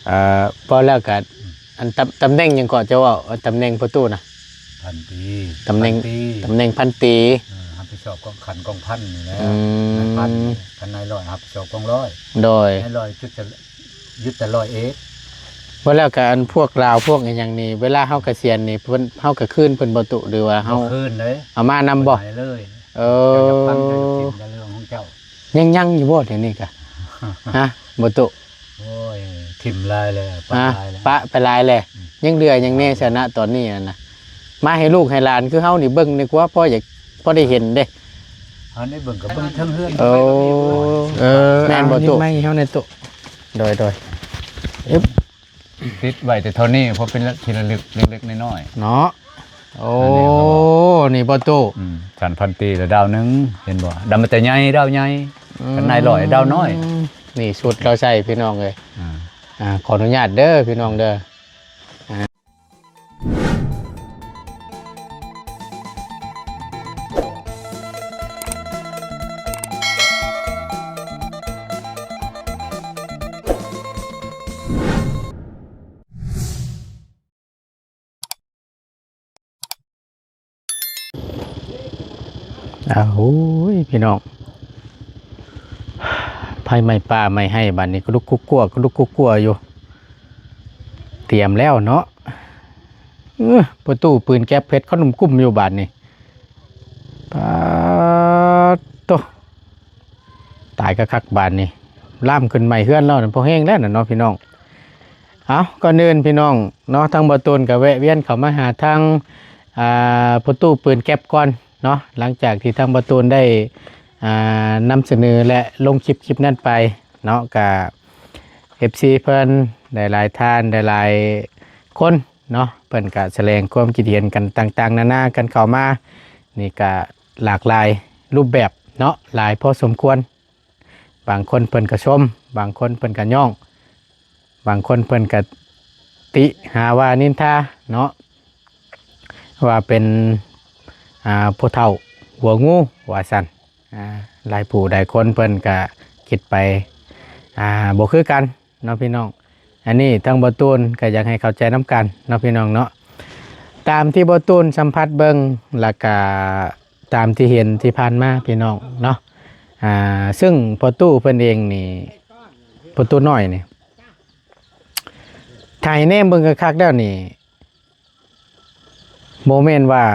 ເອີ ພໍແລ້ວກະ ອັນຕຳ ຕຳແໜ່ງຫຍັງເກາະ ເຈົ້າເວົ້າ ເອີ ຕຳແໜ່ງພໍ່ຕູ້ນະ? ພັນຕີ ຕຳແໜ່ງ ພັນຕີ ຕຳແໜ່ງພັນຕີ ເອີ ຮັບຜິດຊອບກອງ ຂັ້ນກອງພັນນີ້ແຫຼະ ອືມ ນາຍພັນ ຄັນນາຍຮ້ອຍຮັບຜິດຊອບກອງຮ້ອຍ ໂດຍ ນາຍຮ້ອຍຈຸດ ຍຶດແຕ່ຮ້ອຍເອັດ ບໍ່ແລ້ວກະອັນພວກລາວພວກອີ່ຫຍັງນີ້ ເວລາເຮົາກະສຽນນີ້ ເພິ່ນ ເຮົາກະຄືນເພິ່ນບໍ່ຕຸ ຫຼືວ່າເຮົາ ບໍ່ຄືນເດ້ ເອົາມານຳບໍ່? ເອົາໄປເລີຍ ເອີ ເຈົ້າຢາກຟັງເຈົ້າຢາກກິນກະເລື່ອງຂອງເຈົ້າ ຍັງ ຍັງຢູ່ບໍ່ດຽວນີ້ກະ? ຮະ ບໍ່ຕຸ ໂອ້ຍ ຖິ້ມຫຼາຍແລ້ວ ປະ ປະຫຼາຍແລ້ວ ປະໄປຫຼາຍແລ້ວ ອືມ ຍັງເຫຼືອຫຍັງແນ່ຊະນະຕອນນີ້ຫັ້ນນະ ມາໃຫ້ລູກໃຫ້ຫຼານຄືເຮົານີ້ເບິ່ງດີກວ່າ ພໍຢາກ ພໍໄດ້ເຫັນເດ້ ອັນນີ້ເບິ່ງກໍເບິ່ງເທິງເຮືອນ ໂອ້ ເອີ ແມ່ນບໍ່ຕຸ ໄມ້ເຮົາໃນຕຸ ໂດຍ ໂດຍ ອຶບ ຕິດໄວ້ແຕ່ເທົ່ານີ້ ເພາະເປັນທີ່ລະລຶກເລັກໆນ້ອຍໆ ເນາະ ໂອ້ ອັນນີ້ເຮົາ ນີ້ບໍ່ຕູ້ ອືມ ສັນພັນປີລະດາວໜຶ່ງ ເຫັນບໍ່? ດຳມາແຕ່ໃຫຍ່ ດາວໃຫຍ່ ອືມ ຄັນນາຍຮ້ອຍດາວນ້ອຍ ນີ້ຊຸດລາວໃສ່ພີ່ນ້ອງເອີຍ ອ່າ ອ່າ ຂໍອະນຸຍາດເດີພີ່ນ້ອງເດີ ອ່າ. ອ້າວ ໂອ້ຍ ພີ່ນ້ອງ ໄຟໄໝ້ປ່າໄໝ້ໄຮ່ ບາດນີ້ກະລຸກກຸກກົວ ກະລຸກກຸກກົວຢູ່ ຕຽມແລ້ວເນາະ ເອີ ປະຕູປືນແກັບເພັດເຂົາໜຸ່ມກຸ້ມຢູ່ບາດນີ້ ປາດໂຕ ຕາຍຄັກໆບາດນີ້ ລາມຂຶ້ນໄໝ້ເຮືອນລາວນັ້ນພໍແຮງແລ້ວນະເນາະພີ່ນ້ອງ ເອົ້າ ກ່ອນອື່ນພີ່ນ້ອງເນາະ ທາງບ່າວຕູນກະແວະວຽນເຂົ້າມາຫາທາງ ອ່າ ພໍ່ຕູ້ປືນແກັບກ່ອນເນາະ ຫຼັງຈາກທີ່ທາງບ່າວຕູນໄດ້ ອ່າ ນຳສະເໜີ ແລະ ລົງຄລິບ ຄລິບນັ້ນໄປເນາະ ກະ ເອັຟຊີ ເພິ່ນຫຼາຍໆທ່ານ ຫຼາຍໆຄົນ ເນາະ ເພິ່ນກະສະແດງຄວາມຄິດເຫັນກັນຕ່າງໆນານາກັນເຂົ້າມາ ນີ້ກະຫຼາກຫຼາຍຮູບແບບເນາະ ຫຼາຍພໍສົມຄວນ ບາງຄົນເພິ່ນກະຊົມ ບາງຄົນເພິ່ນກະຍ້ອງ ບາງຄົນເພິ່ນກະຕິຫາວ່ານິນທາເນາະ ວ່າເປັນ ອ່າ ຜູ້ເຖົ້າຫົວງູວ່າຊັ້ນ ອ່າ ຫຼາຍຜູ້ຫຼາຍຄົນເພິ່ນກະຄິດໄປ ອ່າ ບໍ່ຄືກັນ ເນາະພີ່ນ້ອງ ອັນນີ້ທາງບ່າວຕູນກະຢາກໃຫ້ເຂົ້າໃຈນຳກັນເນາະພີ່ນ້ອງເນາະ ຕາມທີ່ບ່າວຕູນສຳຜັດເບິ່ງ ແລ້ວກະຕາມທີ່ເຫັນທີ່ຜ່ານມາພີ່ນ້ອງເນາະ ອ່າ ຊຶ່ງພໍ່ຕູ້ເພິ່ນເອງນີ້ ພໍ່ຕູ້ນ້ອຍນີ້ ຖ້າໃຫ້ແນມເບິ່ງຄັກໆແລ້ວນີ້ ບໍ່ແມ່ນວ່າ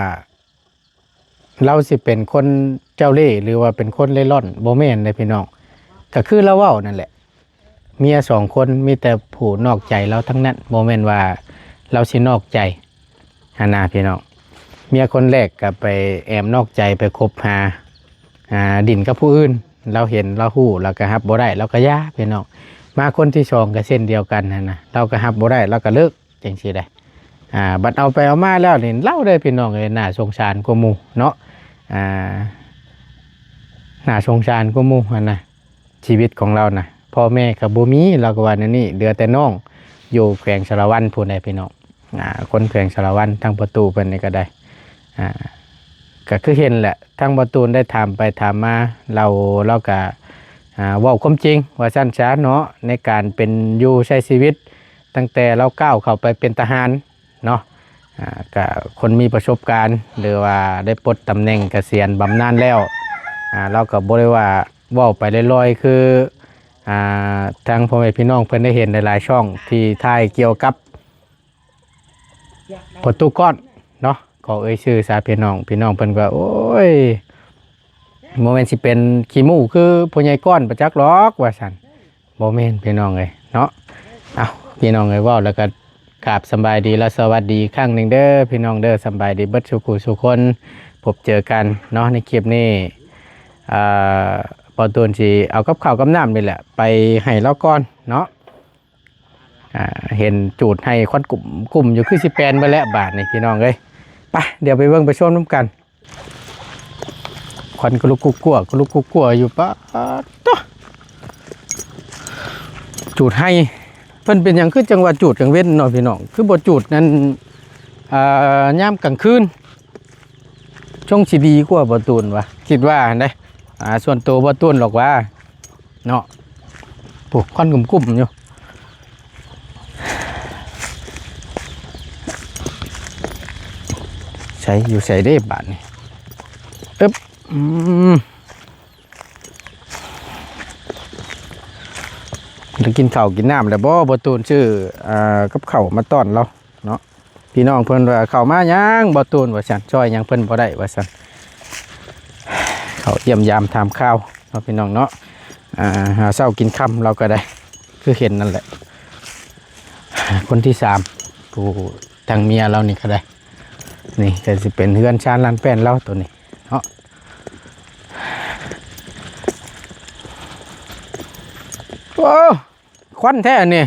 ລາວຊິເປັນຄົນເຈົ້າເລ່ ຫຼືວ່າເປັນຄົນເລ່ລ່ອນ ບໍ່ແມ່ນເດ້ພີ່ນ້ອງ ກະຄືລາວເວົ້ານັ້ນແຫຼະ ເມຍສອງຄົນ ມີແຕ່ຜູ້ນອກໃຈລາວທັງນັ້ນ ບໍ່ແມ່ນວ່າລາວຊິນອກໃຈຫັ້ນນະພີ່ນ້ອງ ເມຍຄົນແລກກະໄປແອບນອກໃຈ ໄປຄົບຫາ ອ່າ ດິ້ນກັບຜູ້ອື່ນ ລາວເຫັນ ລາວຮູ້ ລາວກະຮັບບໍ່ໄດ້ ລາວກະຢ່າພີ່ນ້ອງ ມາຄົນທີສອງກະເຊັ່ນດຽວກັນຫັ້ນນະ ລາວກະຮັບບໍ່ໄດ້ ລາວກະເລີກ ຈັ່ງຊີ້ໄດ໋ ອ່າ ບັດເອົາໄປເອົາມາແລ້ວນີ້ ລາວເດ້ພີ່ນ້ອງເອີຍ ໜ້າສົງສານກວ່າໝູ່ເນາະ ອ່າ ໜ້າສົງສານກວ່າໝູ່ຫັ້ນນະ ຊີວິດຂອງລາວນະ ພໍ່ແມ່ກະບໍ່ມີ ລາວກະວ່າແນວນີ້ ເຫຼືອແຕ່ນ້ອງ ຢູ່ແຂວງສາລະວັນພຸ້ນໃດ໋ພີ່ນ້ອງ ອ່າ ຄົນແຂວງສາລະວັນ ທາງພໍ່ຕູ້ເພິ່ນນີ້ກະໄດ້ ອ່າ ກະຄືເຫັນແຫຼະ ທາງບ່າວຕູນໄດ້ຖາມໄປຖາມມາ ລາວ ລາວກະ ອ່າ ເວົ້າຄວາມຈິງວ່າຊັ້ນຊະເນາະ ໃນການເປັນຢູ່ໃຊ້ຊີວິດ ຕັ້ງແຕ່ລາວກ້າວເຂົ້າໄປເປັນທະຫານເນາະ ອ່າ ກະຄົນມີປະສົບການ ຫຼືວ່າໄດ້ປົດຕຳແໜ່ງກະສຽນບຳນານແລ້ວ ອ່າ ລາວກະບໍ່ໄດ້ວ່າເວົ້າໄປລອຍໆ ຄື ອ່າ ທາງພໍ່ແມ່ພີ່ນ້ອງເພິ່ນໄດ້ເຫັນຫຼາຍໆຊ່ອງທີ່ຖ່າຍກ່ຽວກັບ ປະຕູກ້ອນເນາະ ຂໍເອີ່ຍຊື່ຊະພີ່ນ້ອງ ພີ່ນ້ອງເພິ່ນກະ ໂອ້ຍ ບໍ່ແມ່ນຊິເປັນຂີ້ໝູ່ຄືພໍ່ໃຫຍ່ກ້ອນປະຈັກດອກວ່າຊັ້ນ ບໍ່ແມ່ນພີ່ນ້ອງເອີຍເນາະ ເອົ້າ ພີ່ນ້ອງເອີຍ ເວົ້າແລ້ວກະກາບສຳບາຍດີ ແລະ ສະຫວັດດີອີກຄັ້ງໜຶ່ງເດີພີ່ນ້ອງເດີ ສຳບາຍດີເບິດສູ່ຜູ້ສູ່ຄົນ ພົບເຈີກັນເນາະ ໃນຄລິບນີ້ ອ່າ ບ່າວຕູນຊິເອົາກັບເຂົ້າກັບນ້ຳນີ້ແຫຼະ ໄປໃຫ້ລາວກ່ອນເນາະ ອ່າ ເຫັນຈູດໄຮ່ຄວັນກຸ້ມໆຢູ່ ຄືຊິແປນເບິດແລ້ວບາດນີ້ພີ່ນ້ອງເອີຍ ໄປ ດຽວໄປເບິ່ງໄປຊົມນຳກັນ ຄວັນກະລຸກກຸກກົວ ກະລຸກກຸກກົວຢູ່ ປາດໂທ້ ຈູດໄຮ່ ເພິ່ນເປັນຫຍັງຄືຈັ່ງວ່າຈູດກາງເວັນເນາະພີ່ນ້ອງ ຄືບໍ່ຈູດນັ້ນ ອ່າ ຍາມກາງຄືນ ຊົງຊິດີກວ່າ ບ່າວຕູນວ່າ ຄິດວ່າຫັ້ນເດ້ ອ່າ ສ່ວນໂຕບ່າວຕູນດອກວ່າເນາະ ໂອ້ ຄວັນກຸ້ມໆຢູ່ ໃສ ຢູ່ໃສເດ້ບາດນີ້? ອຶບ ອືມ ໄດ້ກິນເຂົ້າກິນນ້ຳແລ້ວບໍ່? ບໍ່ຕູນຊື້ ເອີ ກັບເຂົ້າມາຕ້ອນລາວເນາະ. ພີ່ນ້ອງເພິ່ນວ່າ ເຂົ້າມາຫຍັງບໍ່ຕູນ ວ່າຊັ້ນ, ຊ່ອຍຫຍັງເພິ່ນບໍ່ໄດ້ ວ່າຊັ້ນ. ເຂົ້າຢ້ຽມຢາມຖາມຂ່າວເນາະ ພີ່ນ້ອງເນາະ. ອ່າ ຫາເຊົ້າກິນຄ່ຳລາວກໍໄດ້ ຄືເຫັນນັ້ນແຫຼະ. ຄົນທີສາມ ຜູ້ທາງເມຍລາວນີ້ກໍໄດ້. ນີ້ກໍຊິເປັນເຮືອນຊານລານແປ້ນລາວໂຕນີ້ເນາະ. ໂອ້ ຄວັນແທ້ອັນນີ້.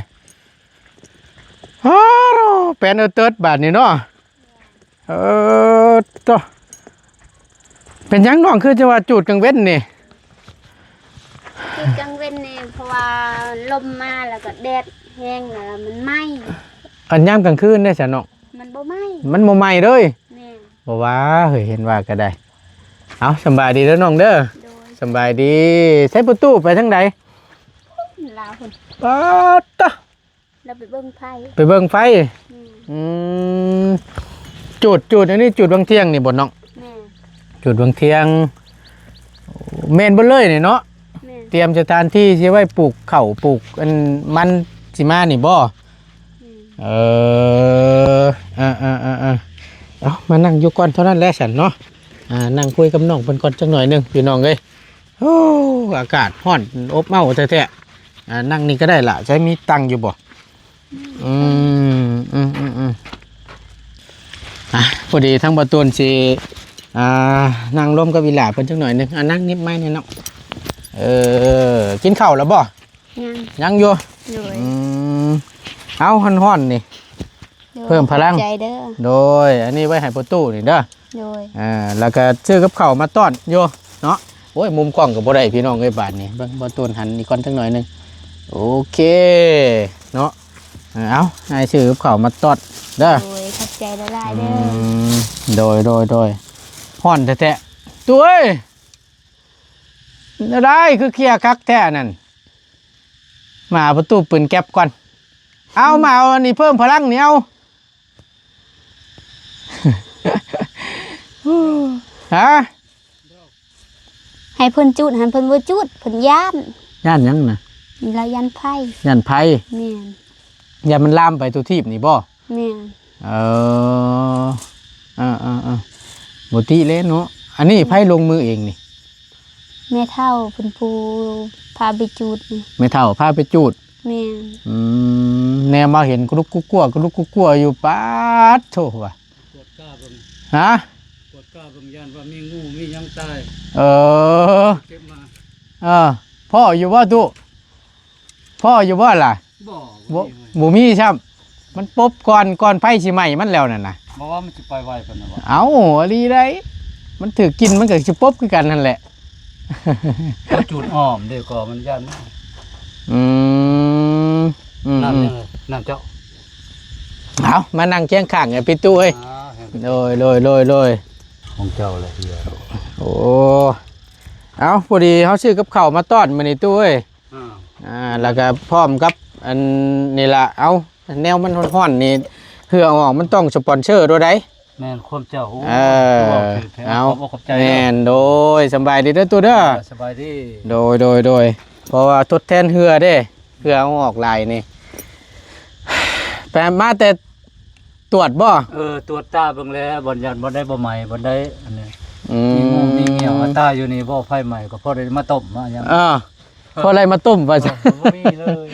ຮາໂລ ແປນເອີເຕີດບາດນີ້ເນາະ. ເອີ ໂຕ ເປັນຫຍັງນ້ອງຄືຈະວ່າຈູດກາງເວັນນີ້? ຈູດກາງເວັນນີ້ ເພາະວ່າລົມມາ ແລ້ວກໍແດດແຮງ ແລ້ວມັນໄໝ້. ອັນຍາມກາງຄືນເດ້ຊະນ້ອງ? ມັນບໍ່ໄໝ້ ມັນບໍ່ໄໝ້ເລີຍ. ແມ່ນ ບໍ່ວ່າ ເຮີ້ຍ ເຫັນວ່າກໍໄດ້. ເອົາ ສຳບາຍດີເດີນ້ອງເດີ. ໂດຍ ສຳບາຍດີ. ໃຊ້ປະຕູໄປທາງໃດ? ລາວພຸ້ນ. ປາດຕະ ລາວໄປເບິ່ງໄຟ ໄປເບິ່ງໄຟ. ແມ່ນ ອືມ ຈູດ ຈູດ ອັນນີ້ຈູດວັງທຽງນີ້ບໍ່ນ້ອງ? ແມ່ນ ຈູດວັງທຽງ. ແມ່ນເບິດເລີຍນີ້ເນາະ. ແມ່ນ ຕຽມສະຖານທີ່ຊິໄວ້ປູກເຂົ້າ ປູກອັນມັນຊິມານີ້ບໍ່? ແມ່ນ ເອີ ເອີ ເອົາ ມານັ່ງຢູ່ກ່ອນເທົ່ານັ້ນແຫຼະຊັ້ນເນາະ. ອ່າ ນັ່ງຄຸຍກັບນ້ອງເພິ່ນກ່ອນຈັກໜ້ອຍໜຶ່ງ ພີ່ນ້ອງເອີຍ. ໂອ້ ອາກາດຮ້ອນອົບເອົ້າແທ້ໆ. ອ່າ ນັ່ງນີ້ກໍໄດ້ລະ. ໃຊ້ມີຕັ່ງຢູ່ບໍ່? ອືມ ອືມ ອືມ ອືມ ອ່ະ ພໍດີທາງບ່າວຕູນຊິ ອ່າ ນັ່ງລົມກັບອີຫຼ້າເພິ່ນຈັກໜ້ອຍໜຶ່ງ. ອ່າ ນັ່ງຫຍິບໄມ້ແດ່ນ້ອງ. ເອີ ກິນເຂົ້າແລ້ວບໍ່? ຍັງ ຍັງຢູ່. ໂດຍ ອືມ ເອົາ ຮ້ອນໆ ນີ້ ໂດຍ ເພີ່ມພະລັງ. ຂອບໃຈເດີ. ໂດຍ ອັນນີ້ໄວ້ໃຫ້ພໍ່ຕູ້ນີ້ເດີ. ໂດຍ ອ່າ ແລ້ວກໍຊື້ກັບເຂົ້າມາຕ້ອນຢູ່ເນາະ. ໂອ້ຍ ມຸມກ້ອງກໍບໍ່ໄດ້ ພີ່ນ້ອງເອີຍ. ບາດນີ້ເບິ່ງ ບ່າວຕູນຫັນອີກກ່ອນຈັກໜ້ອຍໜຶ່ງ. ໂອເຄເນາະ. ເອົາ ໃຫ້ຊື້ກັບເຂົ້າມາຕ້ອນເດີ. ໂດຍ ຂອບໃຈຫຼາຍໆເດີ. ອືມ ໂດຍ ໂດຍ ໂດຍ. ຮ້ອນແທ້ໆ ຕູ້ເອີຍ. ແນວໃດຄືເຄຍຄັກແທ້ນັ້ນ? ມາປະຕູປືນແກັບກ່ອນ. ເອົາ ມາເອົາອັນນີ້ເພີ່ມພະລັງນີ້ ເອົາ. ຮະ? ໃຫ້ເພິ່ນຈູດຫັ້ນ ເພິ່ນບໍ່ຈູດ ເພິ່ນຢ້ານ. ຢ້ານຫຍັງນະ? ລາວຢ້ານໄຟ. ຢ້ານໄຟ? ແມ່ນ. ຢ້ານມັນລາມໄປທົ່ວທີບນີ້ບໍ່? ແມ່ນ. ເອີ ເອີໆໆ ບໍ່ຕິເລີເນາະ. ອັນນີ້ໃຜລົງມືເອງນີ້? ແມ່ເຖົ້າເພິ່ນຜູ້ພາໄປຈູດນີ້. ແມ່ເຖົ້າພາໄປຈູດ? ແມ່ນ. ອືມ ແນມມາເຫັນກະລຸກກຸກກົວ ກະລຸກກຸກກົວຢູ່. ປາດໂທ້ ວ່າ ກວດກາເບິ່ງ. ຮະ? ກວດກາເບິ່ງ ຢ້ານວ່າມີງູມີຫຍັງຕາຍ. ເອີ ເກັບມາ. ເອີ ພໍ້ຢູ່ບໍ່ຕູ້? ພໍ້ຢູ່ບໍ່ລະ? ບໍ່ ບໍ່ ບໍ່ມີ ບໍ່ມີຊ້ຳ. ມັນປົບກ່ອນ ກ່ອນໄຟຊິໄໝ້ມັນແລ້ວນັ້ນນະ. ບໍ່ວ່າມັນຊິໄປໄວປານນັ້ນບໍ່? ເອົ້າ ອີ່ຫຼີໃດ໋. ມັນຖືກກິ່ນມັນກໍຊິປົບຄືກັນຫັ້ນແຫຼະ. ເຂົາຈູດອ້ອມເດ້ ກໍມັນຢ້ານ. ອືມ ອືມ ນ້ຳ ອືມ ຍັງ ນ້ຳເຈົ້າ. ເອົາ ມານັ່ງຄຽງຂ້າງໃຫ້ພີ່ຕູ້ເອີຍ. ອ່າ ໂດຍ ໂດຍ ໂດຍ ໂດຍ. ຂອງເຈົ້າແຫຼະ. ໂອ້ ເອົາ ພໍດີເຮົາຊື້ກັບເຂົ້າມາຕ້ອນມື້ນີ້ຕູ້ເອີຍ. ອ່າ ອ່າ ແລ້ວກໍພ້ອມກັບອັນນີ້ລະ. ເອົາ ແນວມັນຮ້ອນໆນີ້ ເຫື່ອອອກ ມັນຕ້ອງສະປອນເຊີໂດໃດ. ແມ່ນຄວາມເຈົ້າ. ໂອ້ ເອີ ເອົາ ຂອບອົກຂອບໃຈ. ແມ່ນ ໂດຍ ສະບາຍດີເດີຕູ້ເດີ. ສະບາຍດີ. ໂດຍ ໂດຍ ໂດຍ. ເພາະວ່າທົດແທນເຫື່ອເດ້ ເຫື່ອເອົາອອກຫຼາຍນີ້. ໄປມາແຕ່ ຕວດບໍ່? ເອີ ຕວດຕາເບິ່ງແລ້ວ ບ່ອນຢ້ານ ບ່ອນໃດບໍ່ໄໝ້ ບ່ອນໃດອັນນີ້. ອືມ ມີງູມີງຽວ ຕາຢູ່ນີ້ບໍ່ ໄຟໄໝ້ກໍພໍໄດ້ມາຕົ້ມມາຫຍັງ. ເອີ ພໍໄດ້ມາຕົ້ມວ່າ. ເອີ ບໍ່ມີເລີຍ.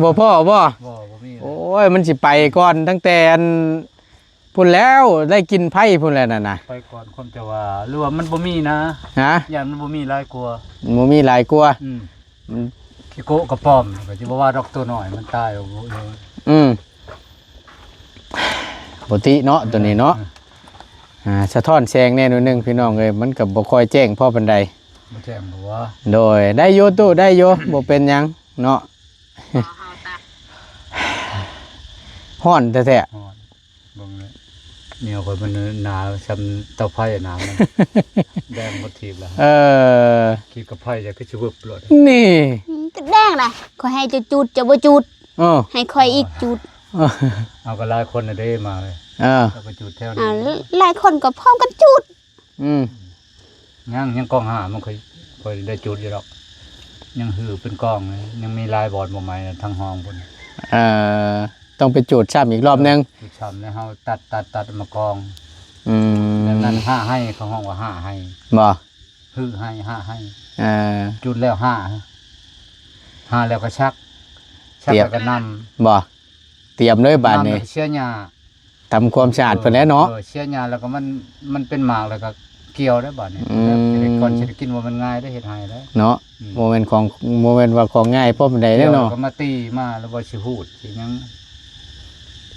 ບໍ່ພໍ້ບໍ່? ບໍ່ ບໍ່ມີ. ໂອ້ຍ ມັນຊິໄປກ່ອນຕັ້ງແຕ່ອັນພຸ້ນແລ້ວ ໄດ້ກິນໄຟພຸ້ນແລ້ວນັ້ນນະ. ໄປກ່ອນຄວາມຈະວ່າ ຫຼືວ່າມັນບໍ່ມີນະ. ຮະ? ຢ້ານມັນບໍ່ມີຫຼາຍກວ່າ. ບໍ່ມີຫຼາຍກວ່າ. ອືມ ອືມ ຂີ້ໂກະກະປ້ອມ ກໍຊິບໍ່ວ່າດອກ ຕົວນ້ອຍມັນຕາຍ. ອືມ ບໍ່ຕິເນາະ ຕົວນີ້ເນາະ. ອ່າ ສະທ້ອນແສງແດ່ໜ້ອຍໜຶ່ງ ພີ່ນ້ອງເອີຍ ມັນກໍບໍ່ຄ່ອຍແຈ້ງພໍປານໃດ. ບໍ່ແຈ້ງບໍ່ວ່າ. ໂດຍ ໄດ້ຢູ່ຕູ້ ໄດ້ຢູ່ ບໍ່ເປັນຫຍັງເນາະ. ຮ້ອນແທ້ໆ. ຮ້ອນ. ເບິ່ງແລ້ວ ແນວຂ້ອຍມັນໜາສ່ຳເຕົາໄຟ ໜາມັນແດງໝົດທີບລະ. ເອີ ຂີດກັບໄຟຈະຄືຊິວຶບໂລດນີ້. ອືມ ຈະແດງລະ ຂ້ອຍໃຫ້ເຈົ້າຈູດ ເຈົ້າບໍ່ຈູດ. ເອີ ໃຫ້ຂ້ອຍອີກຈູດ. ເອີ ເອົາກໍຫຼາຍຄົນນະເດ້ມາເລີຍ. ເອີ ເຂົາກໍຈູດແຖວນີ້ ອ່າ ຫຼາຍຄົນກໍພ້ອມກັນຈູດ. ອືມ ຍັງ ຍັງກອງຫ້າມັນຄ່ອຍ ຄ່ອຍໄດ້ຈູດຢູ່ດອກ ຍັງຫືເປັນກອງ ຍັງມີຫຼາຍບ່ອນບໍ່ໄໝ້ທາງຫ້ອງພຸ້ນ. ເອີ ຕ້ອງໄປຈູດຊ້ຳອີກລອບໜຶ່ງ ຈູດຊ້ຳແລ້ວເຮົາຕັດ ຕັດ ຕັດມາກອງ. ອືມ ແບບນັ້ນຫ້າໄຮ່ ເຂົາຮ້ອງວ່າຫ້າໄຮ່ ບໍ່? ຫືຫ້າໄຮ່ ເອີ ຈູດແລ້ວຫ້າ ຫ້າແລ້ວກໍຊັກ ຊັກແລ້ວກໍນຳ ບໍ່? ຕຽມເລີຍບາດນີ້ ນຳແລ້ວກໍເສຍຫຍ້າ ທຳຄວາມສະອາດເພິ່ນແຫຼະເນາະ. ເອີ ເສຍຫຍ້າແລ້ວກໍມັນ ມັນເປັນໝາກແລ້ວກໍກ່ຽວໄດ້ບາດນີ້. ອືມ ແລ້ວຊິໄດ້ ກ່ອນຊິໄດ້ກິນບໍ່ແມ່ນງ່າຍເດ້ ເຮັດໄຮ່ເດ້. ເນາະ ອືມ ບໍ່ແມ່ນຂອງ ບໍ່ແມ່ນວ່າຂອງງ່າຍພ້ອມໃດເດ້ເນາະ. ກ່ຽວແລ້ວກໍມາຕີ ມາແລ້ວບໍ່ຊິຫູດຊິຫຍັງ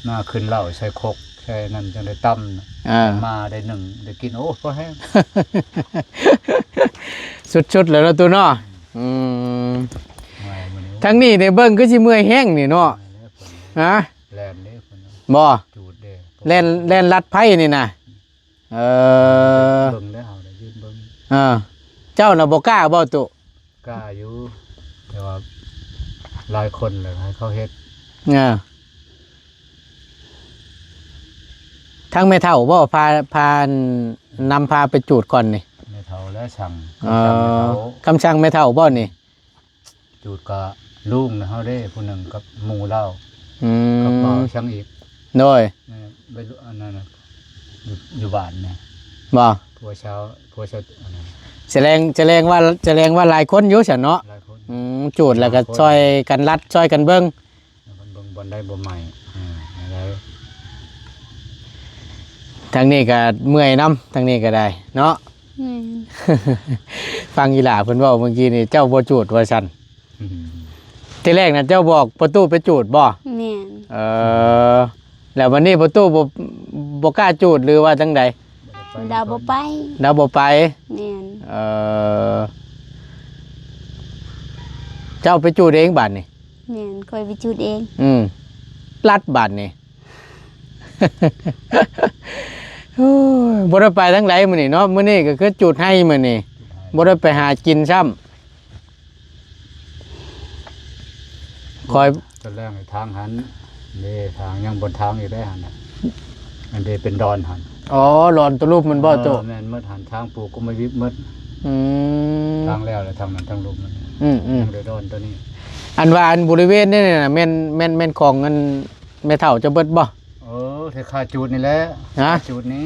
ມາຂຶ້ນເຫຼົ້າໃສ່ຄົກໃສ່ນັ້ນ ຈັ່ງໄດ້ຕຳ ອ່າ ມາໄດ້ໜຶ້ງໄດ້ກິນ ໂອ້ ພໍແຮງ ສຸດໆ ແລ້ວເນາະ ຕູ້ເນາະ. ອືມ ເມື່ອຍມື້ນີ້ ທາງນີ້ໄດ້ເບິ່ງຄືຊິເມື່ອຍແຮງນີ້ເນາະ. ຮະ ແລ່ນເດ້ ບໍ່? ຈູດເດ້ ແລ່ນ ແລ່ນລັດໄຟນີ້ນະ. ເອີ ເບິ່ງແລ້ວ ເຮົາໄດ້ຢືນເບິ່ງ. ເອີ ເຈົ້ານະບໍ່ກ້າບໍ່ຕຸ? ກ້າຢູ່ ແຕ່ວ່າຫຼາຍຄົນແລ້ວໃຫ້ເຂົາເຮັດ. ເອີ ທາງແມ່ເຖົ້າບໍ່ ພາ ພາ ນຳພາໄປຈູດກ່ອນນີ້? ແມ່ເຖົ້າແຫຼະສັ່ງ. ເອີ ຄຳສັ່ງແມ່ເຖົ້າ ຄຳສັ່ງແມ່ເຖົ້າບໍ່ນີ້? ຈູດກະລຸງນະເຮົາເດ້ ຜູ້ໜຶ່ງກັບໝູ່ລາວ. ອືມ ກັບບ່າວຊ່າງອີກ. ໂດຍ ແມ່ນໄປລຸ ອັນນັ້ນນະ ຢູ່ ຢູ່ບ້ານນະ ບໍ່? ຜົວຊາວ ຜົວຊາວ ອັນນັ້ນ ສະແດງ ສະແດງວ່າ ສະແດງວ່າຫຼາຍຄົນຢູ່ຊັ້ນເນາະ. ຫຼາຍຄົນ. ອືມ ຈູດແລ້ວກໍຊ່ອຍກັນລັດ ຊ່ອຍກັນເບິ່ງ ເບິ່ງບ່ອນໃດບໍ່ໄໝ້. ອ່າ ທາງນີ້ກໍເມື່ອຍນຳ ທາງນີ້ກໍໄດ້ເນາະ. ແມ່ນ ຟັງອີຫຼ້າເພິ່ນເວົ້າເມື່ອກີ້ນີ້ ເຈົ້າບໍ່ຈູດວ່າຊັ້ນ. ອືມ ທີແລກນະເຈົ້າບອກປະຕູໄປຈູດບໍ່? ແມ່ນ. ເອີ ແລ້ວບັດນີ້ປະຕູບໍ່ ບໍ່ກ້າຈູດ ຫຼືວ່າຈັ່ງໃດ? ລາວບໍ່ໄປ ລາວບໍ່ໄປ. ແມ່ນ. ເອີ ເຈົ້າໄປຈູດເອງບາດນີ້? ແມ່ນ ຂ້ອຍໄປຈູດເອງ. ອືມ ລັດບາດນີ້. ໂອ້ຍ ບໍ່ໄດ້ໄປທາງໃດມື້ນີ້ເນາະ. ມື້ນີ້ກໍຄືຈູດໄຮ່ມື້ນີ້ ບໍ່ໄດ້ໄປຫາກິນຊ້ຳ. ຂ້ອຍ ຕອນແລກໃຫ້ທາງຫັ້ນເດ້ ທາງຍັງບໍ່ທາງຢູ່ໄດ້ຫັ້ນນະ ອັນເດເປັນດອນຫັ້ນ. ອໍ ດອນຕົວລຸ່ມມັນບໍ່? ເອີ ໂຕ ແມ່ນໝົດຫັ້ນ ທາງປູກກໍໄມ່ວິບໝົດ. ອືມ ທາງແລ້ວແລ້ວ ທາງນັ້ນທາງລຸ່ມມັນ. ອືມໆ ຍັງໄດ້ດອນຕົວນີ້. ອັນວ່າອັນບໍລິເວນນີ້ນະ ແມ່ນ ແມ່ນ ແມ່ນຂອງອັນ ແມ່ເຖົ້າເຈົ້າເບິດບໍ່? ເອີ ແຖວຄາຈູດນີ້ແຫຼະ. ຮະ? ຄາຈູດນີ້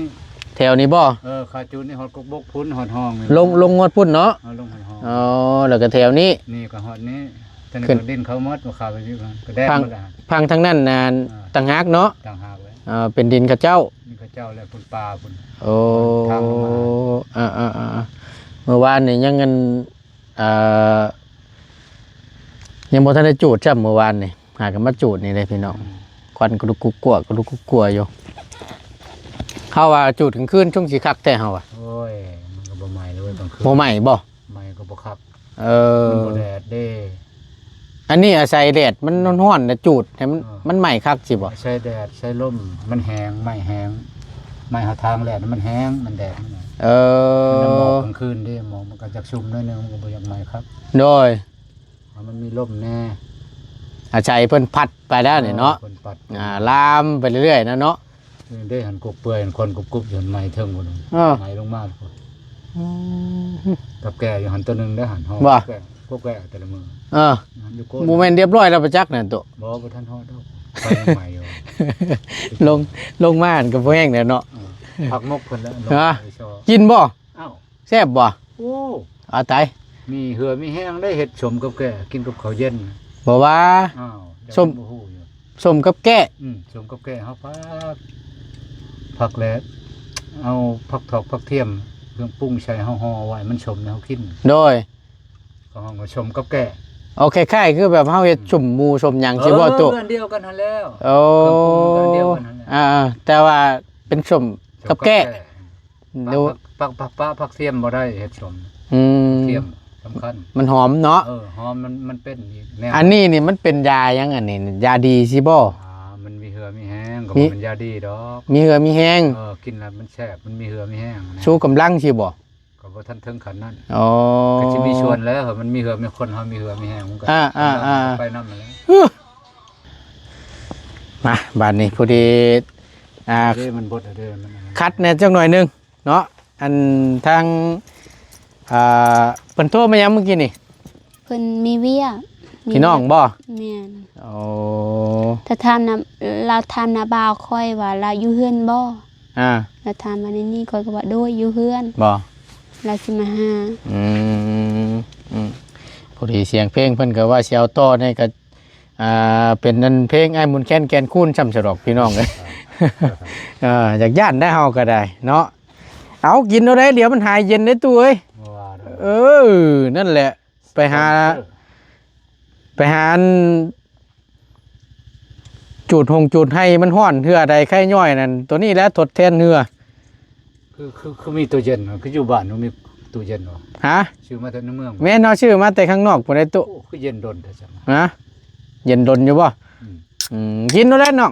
ແຖວນີ້ບໍ່? ເອີ ຄາຈູດນີ້ ຮອດກົກບົກພຸ້ນ ຮອດຫ້ອງນີ້ ລົງ ລົງຮອດພຸ້ນເນາະ. ເອີ ລົງຮອດຫ້ອງ. ອໍ ແລ້ວກໍແຖວນີ້ ນີ້ກໍຮອດນີ້. ທາງນີ້ກໍດິນເຂົາໝົດ ບໍ່ຂາວໄປຢູ່ ກໍແດງໝົດ. ຝັ່ງທາງນັ້ນນະ ອ່າ ຕ່າງຫາກເນາະ. ຕ່າງຫາກເລີຍ. ເອີ ເປັນດິນເຂົາເຈົ້າ ດິນເຂົາເຈົ້າ ແລ້ວພຸ້ນປ່າພຸ້ນ. ໂອ້ ທາງລົງມາ. ເອີໆໆໆ ເມື່ອວານນີ້ຍັງອັນ ເອີ ຍັງບໍ່ທັນໄດ້ຈູດຊ້ຳ ເມື່ອວານນີ້ ຫາກັນມາຈູດນີ້ເດ້ພີ່ນ້ອງ. ອືມ ຄວັນກະລຸກກຸກກົວ ກະລຸກກຸກກົວຢູ່. ເຮົາວ່າຈູດກາງຄືນ ຊົງຊິຄັກແທ້ເຮົາວ່າ. ໂອ້ຍ ມັນກໍບໍ່ໄໝ້ເລີຍກາງຄືນ. ບໍ່ໄໝ້ບໍ່? ໄໝ້ກໍບໍ່ຄັກ. ເອີ ມັນບໍ່ແດດເດ້. ອັນນີ້ອາໄສແດດ ມັນ ອືມ ຮ້ອນໆ ແລ້ວຈູດໃຫ້ມັນ ເອີ ມັນໄໝ້ຄັກຊິບໍ່? ອາໄສແດດ ໃສ່ລົມ ມັນແຫ້ງ ໄໝ້ແຫ້ງ ໄໝ້ຫາທາງແດດ ມັນແຫ້ງ ມັນແດດມັນ. ເອີ ມັນໝອກກາງຄືນເດ້ ໝອກມັນກໍຈັກຊຸ່ມໜ້ອຍໜຶ່ງ ມັນກໍບໍ່ຢາກໄໝ້ຄັກ. ໂດຍ ໃຫ້ມັນມີລົມແດ່. ອາໄສເພິ່ນພັດໄປແລ້ວນີ້ເນາະ. ເອີ ເພິ່ນພັດ ອ່າ ລາມໄປເລື້ອຍໆ ນະເນາະ. ເດ້ ຫັ້ນກົກເປື່ອຍ ຫັ້ນຄວັນກຸບໆ ຢູ່ຫັ້ນ ໄໝ້ເທິງພຸ້ນ. ເອີ ໄໝ້ລົງມາ. ອືມ ກັບແກ້ຢູ່ຫັ້ນຕົວໜຶ່ງເດ້ຫັ້ນ. ບໍ່ ແກ້ ພວກແກ້ແຕ່ລະມື້. ເອີ ຢູ່ໂກນ ບໍ່ແມ່ນຮຽບຮ້ອຍແລ້ວປະຈັກນັ້ນໂຕ. ບໍ່ ບໍ່ທັນຮອດດອກ ໄຟຍັງໄໝ້ຢູ່. ລົງ ລົງມາຫັ້ນກໍບໍ່ແຫ້ງແລ້ວເນາະ. ເອີ ຜັກໝົກເພິ່ນແຫຼະ. ຮະ ກິນບໍ່? ອ້າວ ແຊບບໍ່? ໂອ້ ອາ ຕາຍ ມີເຫື່ອມີແຮງໄດ້ເຮັດສົ້ມກັບແກ້ ກິນກັບເຂົ້າເຢັນ. ບໍ່ວ່າ ອ້າວ ສົ້ມ ເຈົ້າບໍ່ຮູ້ຢູ່. ສົ້ມກັບແກ້. ອືມ ສົ້ມກັບແກ້ ເຮົາຜັກ ຜັກແຫຼະ ເອົາຜັກຖອກຜັກທຽມ ເຄື່ອງປຸງໃສ່ ເຮົາຫໍ່ໄວ້ ມັນສົ້ມ ເຮົາກິນ. ໂດຍ ເຂົາຮ້ອງວ່າສົ້ມກັບແກ້. ໂອ ຄ້າຍໆ ຄືແບບເຮົາເຮັດ ອືມ ສົ້ມໝູ ສົ້ມຫຍັງຊີ້ບໍ່ ເອີ ໂຕ? ອັນດຽວກັນຫັ້ນແຫຼະ. ໂອ້ ເຄື່ອງປຸງກໍອັນດຽວກັນຫັ້ນແຫຼະ. ອ່າໆ ແຕ່ວ່າເປັນສົ້ມ ສົ້ມກັບແກ້ ກັບແກ້. ໂດຍ ປະ ປະ ປະ ປະ ຜັກທຽມບໍ່ໄດ້ເຮັດສົ້ມ. ອືມ ທຽມສຳຄັນ ມັນຫອມເນາະ. ເອີ ຫອມ ມັນ ມັນເປັນອີກແນວ. ອັນນີ້ນີ້ມັນເປັນຢາຫຍັງ ອັນນີ້ຢາດີຊິບໍ່? ອ່າ ມັນມີເຫື່ອມີແຮງ ກໍບໍ່ແມ່ນຢາດີດອກ. ມີເຫື່ອມີແຮງ. ເອີ ກິນແລ້ວມັນແຊບ ມັນມີເຫື່ອມີແຮງນະ. ຊູກຳລັງຊິບໍ່? ກໍບໍ່ທັນເຖິງຂັ້ນນັ້ນ. ອໍ ກໍຊິມີສ່ວນແລ້ວ ມັນມີເຫື່ອ ມີຄົນເຮົາມີເຫື່ອມີແຮງ ມັນກໍ ອ່າໆໆ ໄປນຳນັ້ນແຫຼະ. ມາ ບາດນີ້ພໍດີ ອ່າ ເດ້ ມັນບົດເດ້ ມັນອັນນັ້ນ ຂັດແດ່ຈັກໜ້ອຍໜຶ່ງເນາະ. ອັນທາງ ອ່າ ເພິ່ນໂທມາຫຍັງມື້ກີ້ນີ້? ເພິ່ນມີວຽກ ພີ່ນ້ອງບໍ່? ແມ່ນ. ໂອ້ ຖ້າຖາມນຳ ລາວຖາມນ້າບ່າວຂ້ອຍວ່າລາວຢູ່ເຮືອນບໍ່? ອ່າ ລາວຖາມມາໃນນີ້ ຂ້ອຍກໍວ່າ ໂດຍ ຢູ່ເຮືອນ. ບໍ່? ລາວຊິມາຫາ. ອືມ ອືມ ພໍດີສຽງເພງເພິ່ນກໍວ່າຊິເອົາຕໍ່ນີ້ກໍ ອ່າ ເປັນອັນເພງອ້າຍໝູນແຄນແກ່ນຄູນຊ້ຳສະດອກ ພີ່ນ້ອງເອີຍ. ເອີ ຢາກຢ້ານໄດ້ເຮົາກໍໄດ້ເນາະ. ເອົາ ກິນເອົາໄດ້ ດຽວມັນຫາຍເຢັນໄດ້ຕູ້ເອີຍ. ບໍ່ວ່າດອກ ເອີ ນັ້ນແຫຼະ ໄປຫາ ເອີ ໄປຫາອັນ ຈູດຫົງຈູດໄຮ່ມັນຮ້ອນ ເຫື່ອໃດໄຄຍ້ອຍນັ້ນ ໂຕນີ້ແຫຼະທົດແທນເຫື່ອ. ຄື ຄື ຄືມີຕູ້ເຢັນ ຄືຢູ່ບ້ານບໍ່ມີຕູ້ເຢັນບໍ່? ຮະ? ຊື້ມາແຕ່ໃນເມືອງ. ແມ່ນເນາະ ຊື້ມາແຕ່ຂ້າງນອກພຸ້ນໃດຕູ້. ໂອ້ ຄືເຢັນດົນແທ້ຊັ້ນ. ຮະ? ເຢັນດົນຢູ່ບໍ່? ອືມ ອືມ ກິນໂລດແຫຼະນ້ອງ.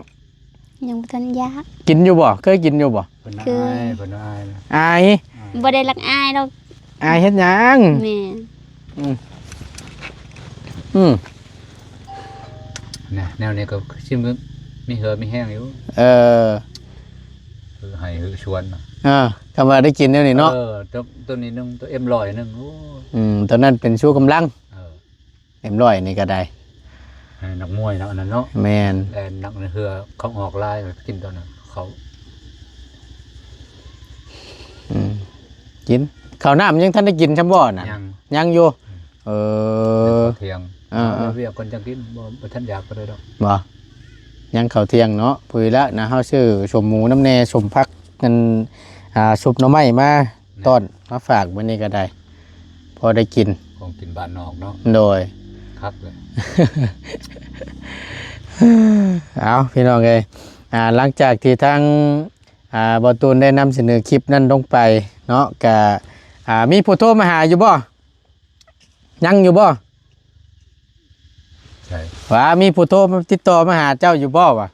ຍັງບໍ່ທັນຢາກ. ກິນຢູ່ບໍ່? ເຄີຍກິນຢູ່ບໍ່? ເພິ່ນ ເຄີຍ ອາຍ ເພິ່ນ ອາຍ ອາຍ. ອາຍ ບໍ່ໄດ້ລັກອາຍດອກ. ອາຍເຮັດຫຍັງ? ແມ່ນ. ອືມ ອືມ ນະ ແນວນີ້ກໍຊິມີເຫື່ອມີແຮງຢູ່. ເອີ ຄືໄຮ່ຄືສວນນະ. ເອີ ຄຳວ່າໄດ້ກິນແນວນີ້ເນາະ. ເອີ ໂຕ ໂຕນີ້ໜຶ່ງ ໂຕເອັມຮ້ອຍໜຶ່ງ. ໂອ້ ອືມ ໂຕນັ້ນເປັນຊູກຳລັງ. ເອີ ເອັມຮ້ອຍນີ້ກໍໄດ້ ໃຫ້ນັກມວຍເນາະ ອັນນັ້ນເນາະ. ແມ່ນ. ແລ່ນໜັກໃນເຫື່ອ ເຂົາອອກຫຼາຍ ກິນຕອນນັ້ນ ເຂົາ ອືມ ກິນ ເຂົ້ານ້ຳຍັງທັນໄດ້ກິນຊ້ຳບໍ່ນະ? ຍັງ ຍັງຢູ່. ອືມ ເອີ ກິນເຂົ້າທ່ຽງ. ເອີ ເອີ ວຽກກ່ອນຈັ່ງກິນ ບໍ່ ບໍ່ທັນຢາກປານໃດດອກ. ບໍ່ ຍັງເຂົ້າທ່ຽງເນາະ. ພໍດີແລ້ວນະ ເຮົາຊື້ສົ້ມໝູນຳແດ່ ສົ້ມຜັກ ອັນ ອ່າ ຊຸບໜໍ່ໄມ້ມາ ແມ່ນ ຕ້ອນມາຝາກມື້ນີ້ກໍໄດ້ ພໍໄດ້ກິນ ຂອງກິນບ້ານນອກເນາະ. ໂດຍ ຄັກເລີຍ. ເອົາ ພີ່ນ້ອງເອີຍ ອ່າ ຫຼັງຈາກທີ່ທາງ ອ່າ ບ່າວຕູນໄດ້ນຳສະເໜີຄລິບນັ້ນລົງໄປເນາະ ກະ ອ່າ ມີຜູ້ໂທມາຫາຢູ່ບໍ່? ຍັງຢູ່ບໍ່? ໃຊ່ ວ່າມີຜູ້ໂທມາຕິດຕໍ່ມາຫາເຈົ້າຢູ່ບໍ່ວະ? ບໍ່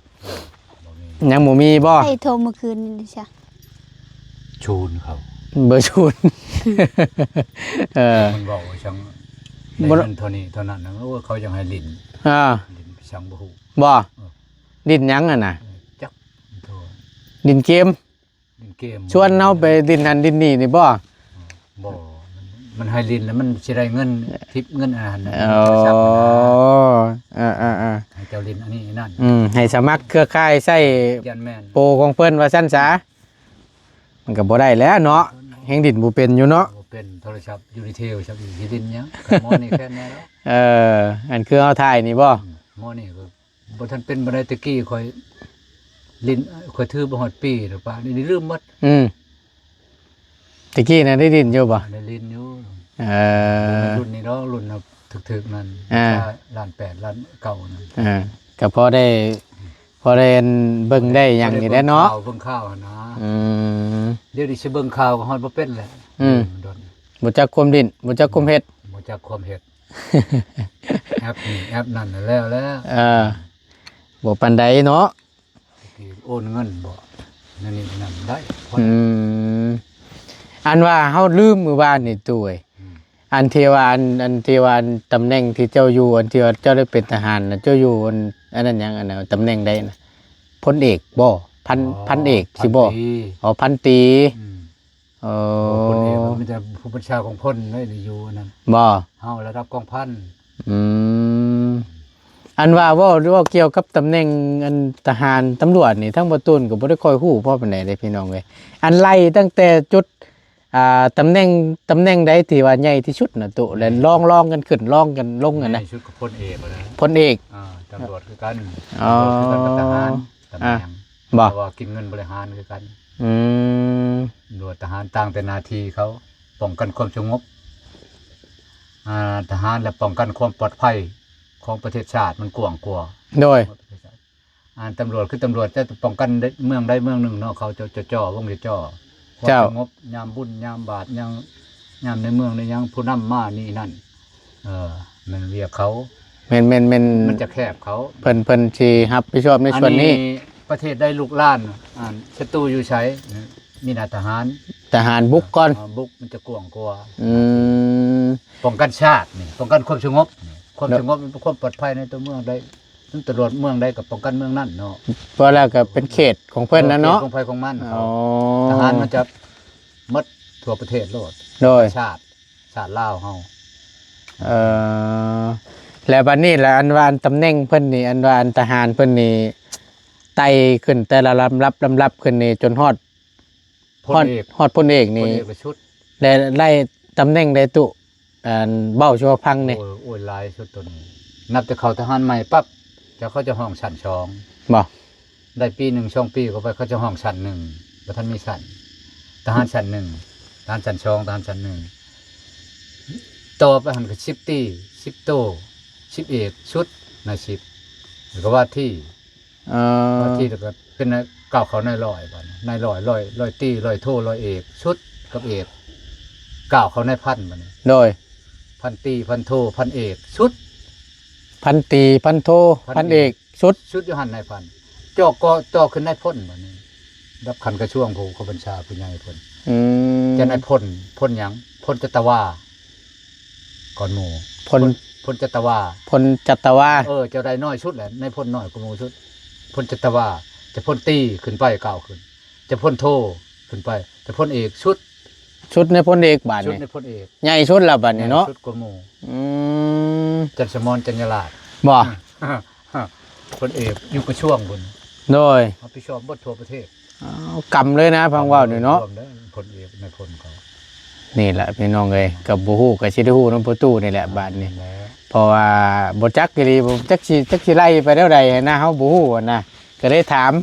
ມີ. ຍັງບໍ່ມີບໍ່? ໃຜໂທມື້ຄືນນີ້ຊະ? ຊູນເຂົາ ເບີຊູນ. ເອີ ມັນເວົ້າວ່າຈັ່ງ ບໍ່ ໄດ້ເງິນເທົ່ານີ້ເທົ່ານັ້ນນະ. ໂອ້ ເຂົາຍັງໃຫ້ຫຼິ້ນ. ອ່າ ຫຼິ້ນໄປສັງບໍ່ຮູ້. ບໍ່? ເອີ ຫຼິ້ນຫຍັງຫັ້ນນະ? ເອີ ຈັກ ໂທ ຫຼິ້ນເກມ. ຫຼິ້ນເກມ ຊວນເຮົາໄປຫຼິ້ນຫັ້ນຫຼິ້ນນີ້ນີ້ບໍ່? ບໍ່ ມັນ ມັນໃຫ້ຫຼິ້ນແລ້ວມັນຊິໄດ້ເງິນທິບເງິນອັນນັ້ນ ເອີ ໂທລະສັບຫັ້ນນະ. ເອີໆໆ ໃຫ້ເຈົ້າຫຼິ້ນອັນນີ້ອັນນັ້ນ. ອືມ ໃຫ້ສະໝັກເຄືອຂ່າຍໃຊ້ ແມ່ນ ໂປຂອງເພິ່ນວ່າຊັ້ນສາ. ມັນກໍບໍ່ໄດ້ແລ້ວເນາະ ແຮ່ງຫຼິ້ນບໍ່ເປັນຢູ່ເນາະ. ບໍ່ເປັນ ໂທລະສັບຢູ່ໃນເທວສັບ ຊິຫຼິ້ນຫຍັງ? ກໍໝໍນີ້ແຄ່ນແນ່ແລ້ວ. ເອີ ອັນຄືເຮົາຖ່າຍນີ້ບໍ່? ອືມ ໝໍນີ້ກໍ ບໍ່ທັນເປັນປານໃດ. ແຕ່ກີ້ຂ້ອຍຫຼິ້ນ ຂ້ອຍຖືບໍ່ຮອດປີແລ້ວ ປານນີ້ລືມໝົດ. ອືມ ແຕ່ກີ້ນະໄດ້ຫຼິ້ນຢູ່ບໍ່? ໄດ້ຫຼິ້ນຢູ່. ເອີ ລຸ້ນນີ້ດອກ ລຸ້ນເຮົາຖືກໆນັ້ນ ອ່າ ລ້ານແປດ ລ້ານເກົ້ານັ້ນ. ອ່າ ກໍພໍໄດ້ ພໍໄດ້ເບິ່ງໄດ້ຫຍັງຢູ່ແຫຼະເນາະ ເບິ່ງຂ່າວຫັ້ນນະ. ອືມ ດຽວນີ້ຊິເບິ່ງຂ່າວກໍຮອດບໍ່ເປັນແຫຼະ. ອືມ ບໍ່ຈັກຄວາມຫຼິ້ນ ບໍ່ຈັກຄວາມເຮັດ ບໍ່ຈັກຄວາມເຮັດ. ແອັບນີ້ແອັບນັ້ນແລ້ວແລ້ວ. ເອີ ບໍ່ປານໃດເນາະ ໂອນເງິນບໍ່ ນັ້ນນີ້ນັ້ນໄດ້. ອືມ ອັນວ່າເຮົາລືມມື້ວານນີ້ຕູ້ເອີຍ. ອືມ ອັນທີ່ວ່າ ອັນ ອັນທີ່ວ່າຕຳແໜ່ງທີ່ເຈົ້າຢູ່ ອັນທີ່ວ່າເຈົ້າໄດ້ເປັນທະຫານນະ ເຈົ້າຢູ່ອັນ ອັນນັ້ນຫຍັງ ອັນນັ້ນ ຕຳແໜ່ງໃດນະ? ພົນເອກບໍ່? ພັນ ອໍ ພັນເອກຊິບໍ່? ພັນຕີ. ອໍ ພັນຕີ. ອືມ ເອີ ໂອ້ ຄົນເອກມັນມີແຕ່ຜູ້ບັນຊາຂອງພົນເດ້ຢູ່ອັນນັ້ນ. ບໍ່? ເຮົາລະດັບກອງພັນ. ອືມ ອັນວ່າເວົ້າ ເວົ້າກ່ຽວກັບຕຳແໜ່ງອັນທະຫານຕຳຫຼວດນີ້ ທາງບ່າວຕູນກໍບໍ່ໄດ້ຄ່ອຍຮູ້ພໍປານໃດເດ້ພີ່ນ້ອງເອີຍ. ອັນໄລ່ຕັ້ງແຕ່ຈຸດ ອ່າ ຕຳແໜ່ງ ຕຳແໜ່ງໃດທີ່ວ່າໃຫຍ່ທີ່ສຸດນະຕຸ ແລະ ລອງ ລອງກັນຂຶ້ນ ລອງກັນລົງຫັ້ນນະ? ໃຫຍ່ທີ່ສຸດກໍພົນເອກຫັ້ນແຫຼະ. ພົນເອກ ອ່າ ຕຳຫຼວດຄືກັນ. ອໍ ຕຳຫຼວດຄືກັນກັບທະຫານ ຕຳແໜ່ງ ອ່າ ບໍ່? ເພາະວ່າກິນເງິນບໍລິຫານຄືກັນ. ອືມ ຕຳຫຼວດທະຫານຕ່າງແຕ່ໜ້າທີ່ເຂົາ ປ້ອງກັນຄວາມສະຫງົບ ອ່າ ທະຫານ ແລະ ປ້ອງກັນຄວາມປອດໄພຂອງປະເທດຊາດ ມັນກວ້າງກວ່າ. ໂດຍ ອ່າ ຕຳຫຼວດຄືຕຳຫຼວດ ຈະປ້ອງກັນເມືອງໃດເມືອງໜຶ່ງເນາະ ເຂົາຈະ ຈະ ຈ່ອ ວົງຈະ ຈ່ອ ຄວາມ ສະຫງົບຍາມບຸນຍາມບາດ ຍາມ ຍາມໃນເມືອງໃນຫຍັງ ຜູ້ນຳມານີ້ນັ້ນ. ເອີ ແມ່ນວຽກເຂົາ. ແມ່ນໆໆ ມັນຈະແຄບເຂົາ. ເພິ່ນ ເພິ່ນຊິຮັບຜິດຊອບໃນສ່ວນນີ້. ອັນນີ້ປະເທດໃດລຸກລານ ອັນສັດຕູຢູ່ໃສ ມີໜ້າທະຫານ. ທະຫານບຸກກ່ອນ. ເອີ ບຸກມັນຈະກວ້າງກວ່າ. ອືມ ປ້ອງກັນຊາດນີ້ ປ້ອງກັນຄວາມສະຫງົບນີ້ ຄວາມສະຫງົບ ແລະ ຄວາມປອດໄພໃນຕົວເມືອງໄດ້. ຕຳຫຼວດເມືອງໃດກໍປ້ອງກັນເມືອງນັ້ນເນາະ ເພາະແລ້ວກໍເປັນເຂດຂອງເພິ່ນນະເນາະ ເຂດຂອງໃຜຂອງມັນ ອໍ ທະຫານມັນຈະໝົດທົ່ວປະເທດໂລດ ໂດຍ ຊາດ ຊາດລາວເຮົາ ເອີ ແລ້ວບັດນີ້ລະ ອັນວ່າອັນຕຳແໜ່ງເພິ່ນນີ້ ອັນວ່າອັນທະຫານເພິ່ນນີ້ ໄຕ່ຂຶ້ນແຕ່ລະລຳດັບ ລຳດັບຂຶ້ນນີ້ ຈົນຮອດ ພົນເອກ ຮອດພົນເອກນີ້ ພົນເອກລະຊຸດ ແລະ ໄດ້ຕຳແໜ່ງໃດຕຸ ອັນ ເວົ້າສູ່ເຮົາຟັງແດ່. ໂອ້ຍ ໂອ້ຍ ຫຼາຍສຸດຕົວນີ້ ນັບແຕ່ເຂົ້າທະຫານໃໝ່ປັບ ຈະ ເຂົາຈະຮ້ອງຊັ້ນສອງ ບໍ່ ໄດ້ປີໜຶ່ງສອງປີເຂົ້າໄປ ເຂົາຈະຮ້ອງຊັ້ນໜຶ່ງ ບໍ່ທັນມີຊັ້ນ ທະຫານຊັ້ນໜຶ່ງ ທະຫານຊັ້ນສອງ ທະຫານຊັ້ນໜຶ່ງ ຕໍ່ໄປຫັ້ນກໍສິບຕີ ສິບໂທ ສິບເອກ ຊຸດ ນາຍສິບ ແລ້ວກໍວ່າທີ່ ເອີ ວ່າທີ່ ແລ້ວກໍເປັນນາຍ ກ້າວເຂົ້ານາຍຮ້ອຍ ບາດນີ້ນາຍຮ້ອຍ ຮ້ອຍ ຮ້ອຍຕີ ຮ້ອຍໂທ ຮ້ອຍເອກ ຊຸດກັບເອກ ກ້າວເຂົ້ານາຍພັນ ບາດນີ້ ໂດຍ ພັນຕີ ພັນໂທ ພັນເອກ ຊຸດ ພັນຕີ ພັນໂທ ພັນເອກ ພັນເອກ ຊຸດ ຊຸດຢູ່ຫັ້ນນາຍພັນ ເຈາະກໍຕໍ່ຂຶ້ນນາຍພົນ ບາດນີ້ ລະດັບຂັ້ນກະຊວງ ຜູ້ບັງຄັບບັນຊາຜູ້ໃຫຍ່ເພິ່ນ ອືມ ຈາກນາຍພົນ ພົນຫຍັງ ພົນຈັດຕະວາ ກ່ອນໝູ່ ພົນ ພົນຈັດຕະວາ ພົນຈັດຕະວາ ເອີ ເຈົ້າໄດ້ນ້ອຍສຸດແຫຼະ ນາຍພົນນ້ອຍກວ່າໝູ່ສຸດ ພົນຈັດຕະວາ ຈາກພົນຕີຂຶ້ນໄປ ກ້າວຂຶ້ນ ຈາກພົນໂທຂຶ້ນໄປ ຈາກພົນເອກ ຊຸດ ຊຸດໃນພົນເອກ ບາດນີ້ ຊຸດໃນພົນເອກ ໃຫຍ່ສຸດລະບາດນີ້ເນາະ ໃຫຍ່ສຸດກວ່າໝູ່ ອືມ ຈັນສະໝອນ ຈັນຍາລາດ ບໍ່ ພົນເອກຢູ່ກະຊວງພຸ້ນ ໂດຍ ຮັບຜິດຊອບເບິດທົ່ວປະເທດ ອ້າວ ກຳເລີຍນະ ຟັງເວົ້ານີ້ເນາະ ລວມເດີ ພົນເອກນາຍພົນເຂົາ ນີ້ແຫຼະພີ່ນ້ອງເອີຍ ກໍບໍ່ຮູ້ ກໍຊິໄດ້ຮູ້ນຳພໍ່ຕູ້ນີ້ແຫຼະ ອ່າ ບາດນີ້ ແຫຼະ ເພາະວ່າບໍ່ຈັກອີ່ຫຼີ ບໍ່ຈັກຊິ ຈັກຊິໄລ່ໄປແນວໃດນະ ເຮົາບໍ່ຮູ້ນະ ກໍເລີຍຖາມ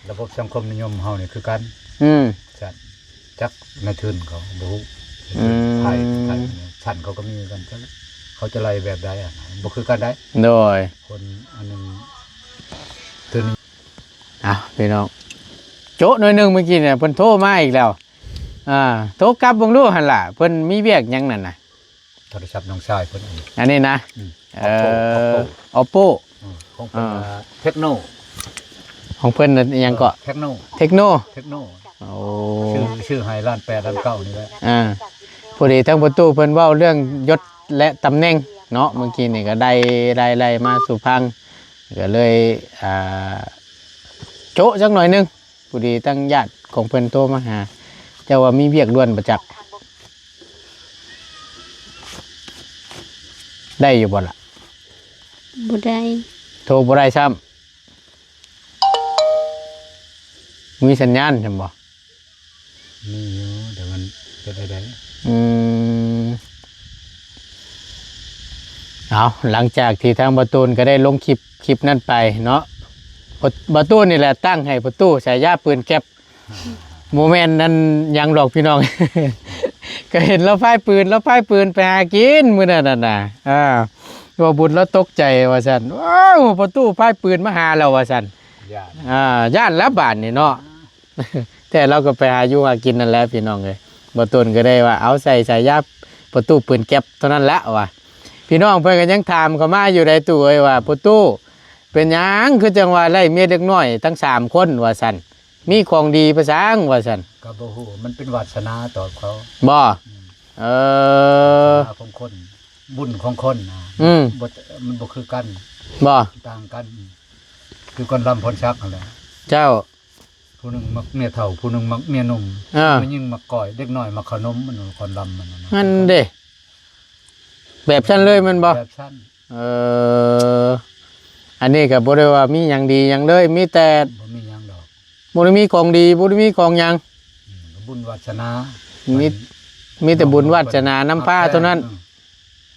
ລະບົບສັງຄົມນິຍົມເຮົານີ້ຄືກັນ ອືມ ຊັ້ນ ຈັກນາຍທຶນເຂົາບໍ່ຮູ້ ອືມ ໄທ ໄທ ຊັ້ນເຂົາກໍມີຄືກັນ ຈັກເຂົາຈະໄລ່ແບບໃດ ບໍ່ຄືກັນໃດ ໂດຍ ຄົນອັນໜຶ່ງ ໂຕນີ້ ອ້າວ ພີ່ນ້ອງ ໂຈະໜ້ອຍໜຶ່ງ ເມື່ອກີ້ນີ້ເພິ່ນໂທມາອີກແລ້ວ ອ່າ ໂທກັບເບິ່ງດູຫັ້ນລະ ເພິ່ນມີວຽກຫຍັງນັ້ນນະ ໂທລະສັບນ້ອງຊາຍເພິ່ນ ອັນນີ້ນະ ອືມ ເອີ ອໍໂປ ອໍໂປ ອືມ ຂອງເພິ່ນ ອ່າ ເທັກໂນ ຂອງເພິ່ນນັ້ນອີ່ຫຍັງເກາະ ເທັກໂນ ເທັກໂນ ເທັກໂນ ໂອ້ ຊື້ ຊື້ໃຫ້ລ້ານແປດ ລ້ານເກົ້ານີ້ແຫຼະ ອ່າ ພໍດີທາງພໍ່ຕູ້ເພິ່ນເວົ້າເລື່ອງຍົດ ແລະ ຕຳແໜ່ງເນາະ ເມື່ອກີ້ນີ້ກໍໄດ້ ໄດ້ ໄດ້ມາສູ່ຟັງ ກໍເລີຍ ອ່າ ໂຈະຈັກໜ້ອຍໜຶ່ງ ພໍດີທາງຍາດຂອງເພິ່ນໂທມາຫາ ເຈົ້າວ່າມີວຽກດ່ວນບໍ່ຈັກ ໄດ້ຢູ່ບໍ່ລະ? ບໍ່ໄດ້ ໂທບໍ່ໄດ້ຊ້ຳ ມີສັນຍານຊັ້ນບໍ່? ມີຢູ່ ແຕ່ມັນເຮັດໄດ້ໃດ ອືມ ເອົາ ຫຼັງຈາກທີ່ທາງບ່າວຕູນກໍໄດ້ລົງຄລິບ ຄລິບນັ້ນໄປເນາະ ບ່າວ ບ່າວຕູນນີ້ແຫຼະຕັ້ງໃຫ້ພໍ່ຕູ້ສາຍາປືນແກັບ ບໍ່ແມ່ນອັນຫຍັງດອກພີ່ນ້ອງ ກໍເຫັນລາວພາຍປືນ ລາວພາຍປືນໄປຫາກິນມື້ນັ້ນນະ ອ່າ ບ່າວບຸນລາວຕົກໃຈວ່າຊັ້ນ ວ້າວ ພໍ່ຕູ້ພາຍປືນມາຫາແລ້ວວ່າຊັ້ນ ຢ້ານ ອ່າ ຢ້ານແລ້ວບາດນີ້ເນາະ. ແທ້ລາວກໍໄປຫາຢູ່ຫາກິນນັ້ນແຫຼະພີ່ນ້ອງເອີຍ ບ່າວຕູນກໍໄດ້ວ່າເອົາໃສ່ສາຍາປະຕູປືນແກັບເທົ່ານັ້ນແຫຼະວ່າ ພີ່ນ້ອງເພິ່ນກໍຍັງຖາມເຂົ້າມາຢູ່ໃດຕູ້ເອີຍວ່າ ປະຕູເປັນຫຍັງຄືຈັ່ງວ່າໄລ່ເມຍເດັກນ້ອຍທັງສາມຄົນວ່າຊັ້ນ ມີຂອງດີປະສັງວ່າຊັ້ນ ກໍບໍ່ຮູ້ ມັນເປັນວາດສະໜາຕອບເຂົາ ບໍ່ ອືມ ເອີ ວາດສະໜາຂອງຄົນ ບຸນຂອງຄົນນະ ອືມ ບໍ່ ມັນບໍ່ຄືກັນ ບໍ່ ຕ່າງກັນ ຄືກ່ອນລຳພອນສັກຫັ້ນແຫຼະ ເຈົ້າ ຜູ້ໜຶ່ງມັກເມຍເຖົ້າ ຜູ້ໜຶ່ງມັກເມຍໜຸ່ມ ເອີ ຜູ້ຍິງມັກກ້ອຍ ເດັກນ້ອຍມັກເຂົ້າໜົມ ມັນກ່ອນລຳມັນນະ ຫັ້ນເດ້ ແບບຊັ້ນເລີຍແມ່ນບໍ່? ແບບຊັ້ນ ເອີ ອັນນີ້ກໍບໍ່ໄດ້ວ່າມີຫຍັງດີຫຍັງເລີຍ ມີແຕ່ ບໍ່ມີຫຍັງດອກ ບໍ່ໄດ້ມີຂອງດີ ບໍ່ໄດ້ມີຂອງຫຍັງ ອືມ ບຸນວາດສະໜາ ມີ ມີແຕ່ບຸນວາດສະໜານຳພາເທົ່ານັ້ນ ເອີ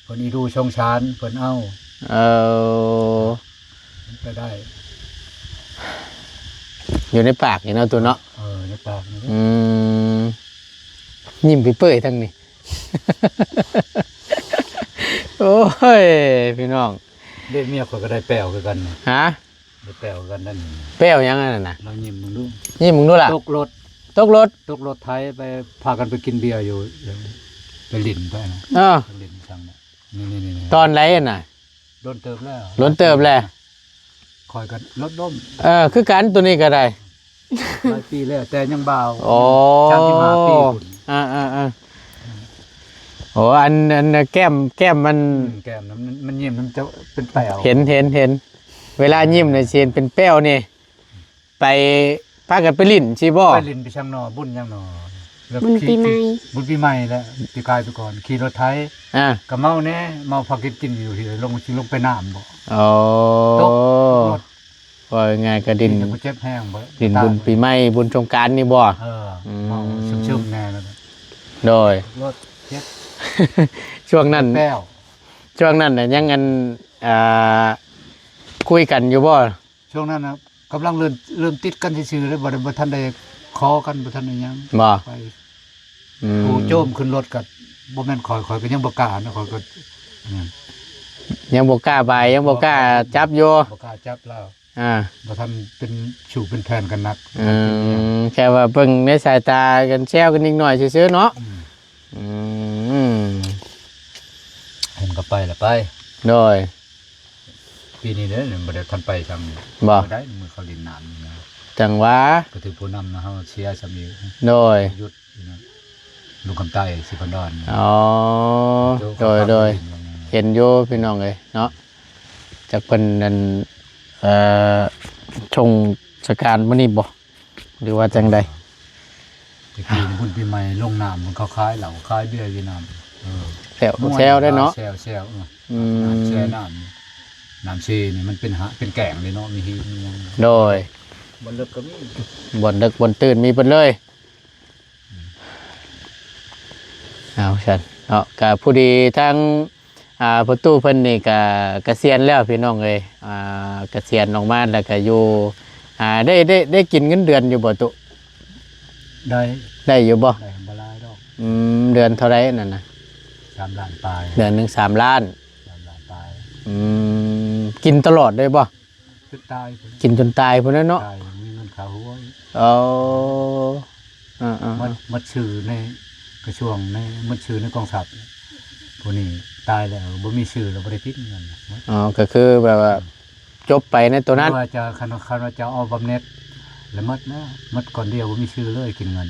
ເພິ່ນອີດູສົງສານເພິ່ນເອົາ ເອີ ມັນໄປໄດ້ ຢູ່ໃນປາກນີ້ເນາະ ຕູ້ເນາະ ເອີ ໃນປາກນີ້ ອືມ ຍິ້ມເປີຍໆທັງນີ້ ໂອ້ຍ ພີ່ນ້ອງ ເດ ເມຍຂ້ອຍກໍໄດ້ແປ້ວຄືກັນ ຮະ? ໄດ້ແປ້ວກັນນັ້ນ ແປ້ວຫຍັງອັນນັ້ນນະ? ລອງຍິ້ມເບິ່ງດູ ຍິ້ມເບິ່ງດູລະ ຕົກລົດ ຕົກລົດ ຕົກລົດໄຖໄປ ພາກັນໄປກິນເບຍຢູ່ ໄປຫຼິ້ນໄປນະ ເອີ ໄປຫຼິ້ນສັງນະ ນີ້ໆໆ ຕອນໃດຫັ້ນນະ? ດົນເຕີບແລ້ວ ດົນເຕີບແລ້ວ ຂ້ອຍກໍລົດລົ້ມ ເອີ ຄືກັນ ໂຕນີ້ກໍໄດ້ ຫຼາຍປີແລ້ວ ແຕ່ຍັງບ່າວ ໂອ້ ສາມສິບຫ້າປີພຸ້ນ ອ່າໆໆ ໂອ້ ອັນ ອັນແກ້ມ ແກ້ມມັນ ອືມ ແກ້ມນະ ມັນ ມັນຍິ້ມນຳເຈົ້າເປັນແປ້ວ ເຫັນ ເຫັນ ເຫັນ ເວລາຍິ້ມນີ້ຊິເຫັນເປັນແປ້ວນີ້ ໄປ ພາກັນໄປຫຼິ້ນຊີ້ບໍ່? ໄປຫຼິ້ນໄປຫຍັງນໍ ບຸນຫຍັງນໍ ແລ້ວ ບຸນປີໃໝ່ ຂີ່ ຂີ່ ບຸນປີໃໝ່ແຫຼະ ປີກາຍໄປກ່ອນ ຂີ່ລົດໄຖ ອ່າ ກໍເມົາແດ່ ເມົາພາກິນກິນຢູ່ທີ່ ລົງ ຊິລົງໄປນ້ຳບໍ່? ອໍ ຕົກລົດ ວ່າງ່າຍກໍຫຼິ້ນ ມີແຕ່ຜູ້ເຈັບແຮງບໍ່? ຫຼິ້ນບຸນປີໃໝ່ ບຸນສົງການນີ້ບໍ່? ເອີ ອືມ ເມົາຊຶມໆແດ່ແລ້ວ ໂດຍ ລົດເຈັບ ຊ່ວງນັ້ນ ແປ້ວ ຊ່ວງນັ້ນນະ ຍັງອັນ ອ່າ ຄຸຍກັນຢູ່ບໍ່? ຊ່ວງນັ້ນນະ ກຳລັງເລີ່ມ ເລີ່ມຕິດກັນຊື່ໆເດ້ ບໍ່ໄດ້ ບໍ່ທັນໄດ້ຂໍກັນ ບໍ່ທັນໄດ້ຫຍັງ ບໍ່ ໄປ ອືມ ຜູ້ໂຈມຂຶ້ນລົດກໍບໍ່ແມ່ນຂ້ອຍ ຂ້ອຍກໍຍັງບໍ່ກ້ານະ ຂ້ອຍກໍ ອືມ ຍັງບໍ່ກ້າໄປ ຍັງບໍ່ກ້າຈັບຢູ່ ບໍ່ກ້າຈັບລາວ ອ່າ ບໍ່ທັນເປັນຊູ້ເປັນແຟນກັນນັກ ອືມ ແຄ່ວ່າເບິ່ງໃນສາຍຕາກັນແຊວກັນນິດໜ້ອຍຊື່ໆເນາະ ອືມ ອືມ ເຫັນກໍໄປລະໄປ ໂດຍ ປີນີ້ເດ້ ບໍ່ໄດ້ທັນໄປຊ້ຳ ບໍ່ ບໍ່ໄດ້ ມື້ເຂົາຫຼິ້ນນ້ຳນີ້ນະ ຈັ່ງຫວາ ກໍຖືກຜູ້ນຳນະ ເຮົາເຊຍຊ້ຳອີກ ໂດຍ ຢຸດຢູ່ນະ ລຸງຄຳໃຕ້ ສີພັນດອນ ອໍ ໂດຍ ໂດຍ ເຫັນຢູ່ພີ່ນ້ອງເອີຍເນາະ ຈັກເພິ່ນນັ້ນ ເອີ ຊົງສະການມື້ນີ້ບໍ່ ຫຼືວ່າຈັ່ງໃດ? ແຕ່ກີ້ບຸນປີໃໝ່ລົງນ້ຳ ມັນເຂົາຂາຍເຫຼົ້າຂາຍເບຍຢູ່ນ້ຳ ເອີ ແຊວ ແຊວໄດ້ເນາະ ແຊວ ແຊວ ອືມ ນ້ຳແຊ່ນ້ຳ ນ້ຳເຊນີ້ມັນເປັນຫະ ເປັນແກ້ງເດ້ເນາະ ມີຫີນມີຫຍັງ ໂດຍ ບ່ອນເລິກກໍມີ ບ່ອນເລິກບ່ອນຕື້ນມີເບິດເລີຍ ເອົາຊັ້ນເນາະ ກະຜູ້ດີທາງ ອ່າ ພໍ່ຕູ້ເພິ່ນນີ້ກະກະສຽນແລ້ວພີ່ນ້ອງເອີຍ ອ່າ ກະສຽນອອກມາແລ້ວກະຢູ່ ອ່າ ໄດ້ ໄດ້ ໄດ້ກິນເງິນເດືອນຢູ່ບໍ່ຕຸ? ໄດ້ ໄດ້ຢູ່ບໍ່? ໄດ້ບໍ່ຫຼາຍດອກ ອືມ ເດືອນເທົ່າໃດນັ້ນນະ? ສາມລ້ານປາຍ ເດືອນໜຶ່ງສາມລ້ານ ສາມລ້ານປາຍ ອືມ ກິນຕະຫຼອດເລີຍບໍ່? ຈົນຕາຍພຸ້ນ ກິນຈົນຕາຍພຸ້ນແຫຼະເນາະ ຕາຍ ມີເງິນຄ່າຫົວອີກ ເອີ ເອີໆໆ ໝົດ ໝົດຊື່ໃນກະຊວງ ໃນ ໝົດຊື່ໃນກອງທັບ ຜູ້ນີ້ຕາຍແລ້ວ ບໍ່ມີຊື່ແລ້ວ ບໍ່ໄດ້ກິນເງິນໝົດ ອໍ ກໍຄືແບບວ່າ ອືມ ຈົບໄປໃນໂຕນັ້ນ ວ່າຈະ ຄັນ ຄັນວ່າຈະເອົາບຳເນັດ ແລ້ວໝົດແລ້ວ ໝົດກ້ອນດຽວ ບໍ່ມີຊື່ເລີຍ ກິນເງິນ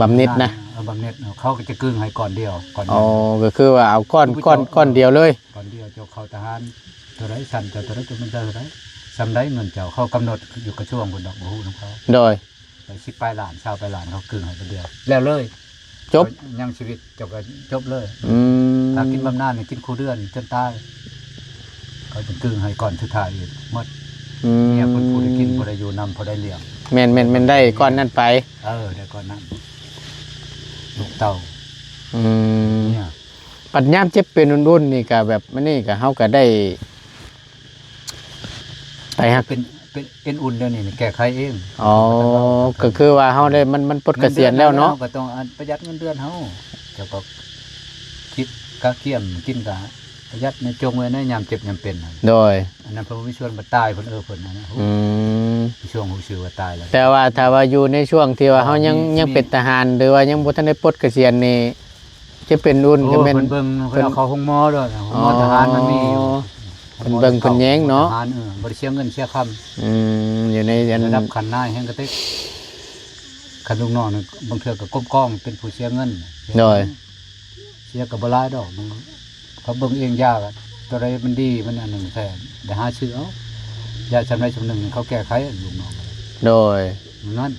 ບຳເນັດນະ ເອີ ບຳເນັດ ເຂົາກໍຈະກຶ່ງໃຫ້ກ້ອນດຽວ ກ້ອນດຽວ ອໍ ກໍຄືວ່າເອົາກ້ອນ ກ້ອນ ກ້ອນດຽວເລີຍ ກ້ອນດຽວ ເຈົ້າເຂົ້າທະຫານ ເທົ່າໃດ ຊັ້ນເຈົ້າເທົ່າໃດ ເຈົ້າມັນເທົ່າໃດ ສ່ຳໃດເງິນເຈົ້າ ເຂົາກຳນົດຢູ່ກະຊວງພຸ້ນດອກ ບໍ່ຮູ້ນຳເຂົາ ໂດຍ ໄປສິບປາຍລ້ານ ຊາວປາຍລ້ານ ເຂົາກຶ່ງໃຫ້ຄົນດຽວ ແລ້ວເລີຍ ຈົບ ຍັງຊີວິດເຈົ້າກໍຈົບເລີຍ ອືມ ຖ້າກິນບຳນານນີ້ກິນຄູ່ເດືອນຈົນຕາຍ ເຂົາຈຶ່ງກຶ່ງໃຫ້ກ້ອນສຸດທ້າຍອີກໝົດ ອືມ ເມຍເພິ່ນຜູ້ໄດ້ກິນ ຜູ້ໄດ້ຢູ່ນຳ ຜູ້ໄດ້ລ້ຽງ ແມ່ນໆ ແມ່ນໄດ້ກ້ອນນັ້ນໄປ ເອີ ໄດ້ກ້ອນນັ້ນ ລູກເຕົ້າ ອືມ ເມຍ ບັດຍາມເຈັບເປັນອຸ່ນໆນີ້ກະແບບ ອັນນີ້ກະ ເຮົາກະໄດ້ ໄປຮັກ ເປັນ ເປັນເອັນອຸ່ນດຽວນີ້ແກ້ໄຂເອງ ອໍ ກໍຄືວ່າເຮົາໄດ້ ມັນ ມັນປົດກະສຽນແລ້ວເນາະ ເງິນເດືອນເຮົາກໍຕ້ອງອັນປະຢັດເງິນເດືອນເຮົາ ເຈົ້າກໍຄິດກະກຽມກິນກະປະຢັດໃນ ຈົ່ງໄວ້ໃນຍາມເຈັບຍາມເປັນຫັ້ນ ໂດຍ ອັນນັ້ນເພິ່ນບໍ່ມີສ່ວນ ບໍ່ຕາຍເພິ່ນ ເອີ ເພິ່ນນັ້ນນະ ອືມ ຊ່ວງຮູ້ຊື່ວ່າຕາຍແລ້ວ ແຕ່ວ່າຖ້າວ່າຢູ່ໃນຊ່ວງທີ່ວ່າເຮົາຍັງ ມີ ຍັງເປັນທະຫານ ຫຼືວ່າຍັງບໍ່ທັນໄດ້ປົດກະສຽນນີ້ ຈະເປັນອຸ່ນ ໂອ້ ກໍແມ່ນ ເພິ່ນເບິ່ງ ເພິ່ນ ເພິ່ນເອົາເຂົ້າໂຮງໝໍເດີ ໂຮງໝໍ ອໍ ທະຫານມັນມີຢູ່ ເພິ່ນເບິ່ງເພິ່ນແຍງເນາະ ທະຫານ ເອີ ບໍ່ໄດ້ເສຍເງິນເສຍຄຳ ອືມ ຢູ່ໃນອັນ ລະດັບຂັ້ນນາຍແຮງກະຕິກ ຄັນລູກນ້ອງນີ້ບາງເທື່ອກໍກົມກອງເປັນຜູ້ເສຍເງິນ ໂດຍ ເສຍກໍບໍ່ຫຼາຍດອກ ມັນ ເຂົາເບິ່ງເອງ ຢາໂຕໃດມັນດີ ມັນອັນນັ້ນແທ້ ໄດ້ຫາຊື້ເອົາ ຢາຊ່ຳໃດຊ່ຳໜຶ່ງ ເຂົາແກ້ໄຂລູກນ້ອງ ໂດຍ ນັ້ນ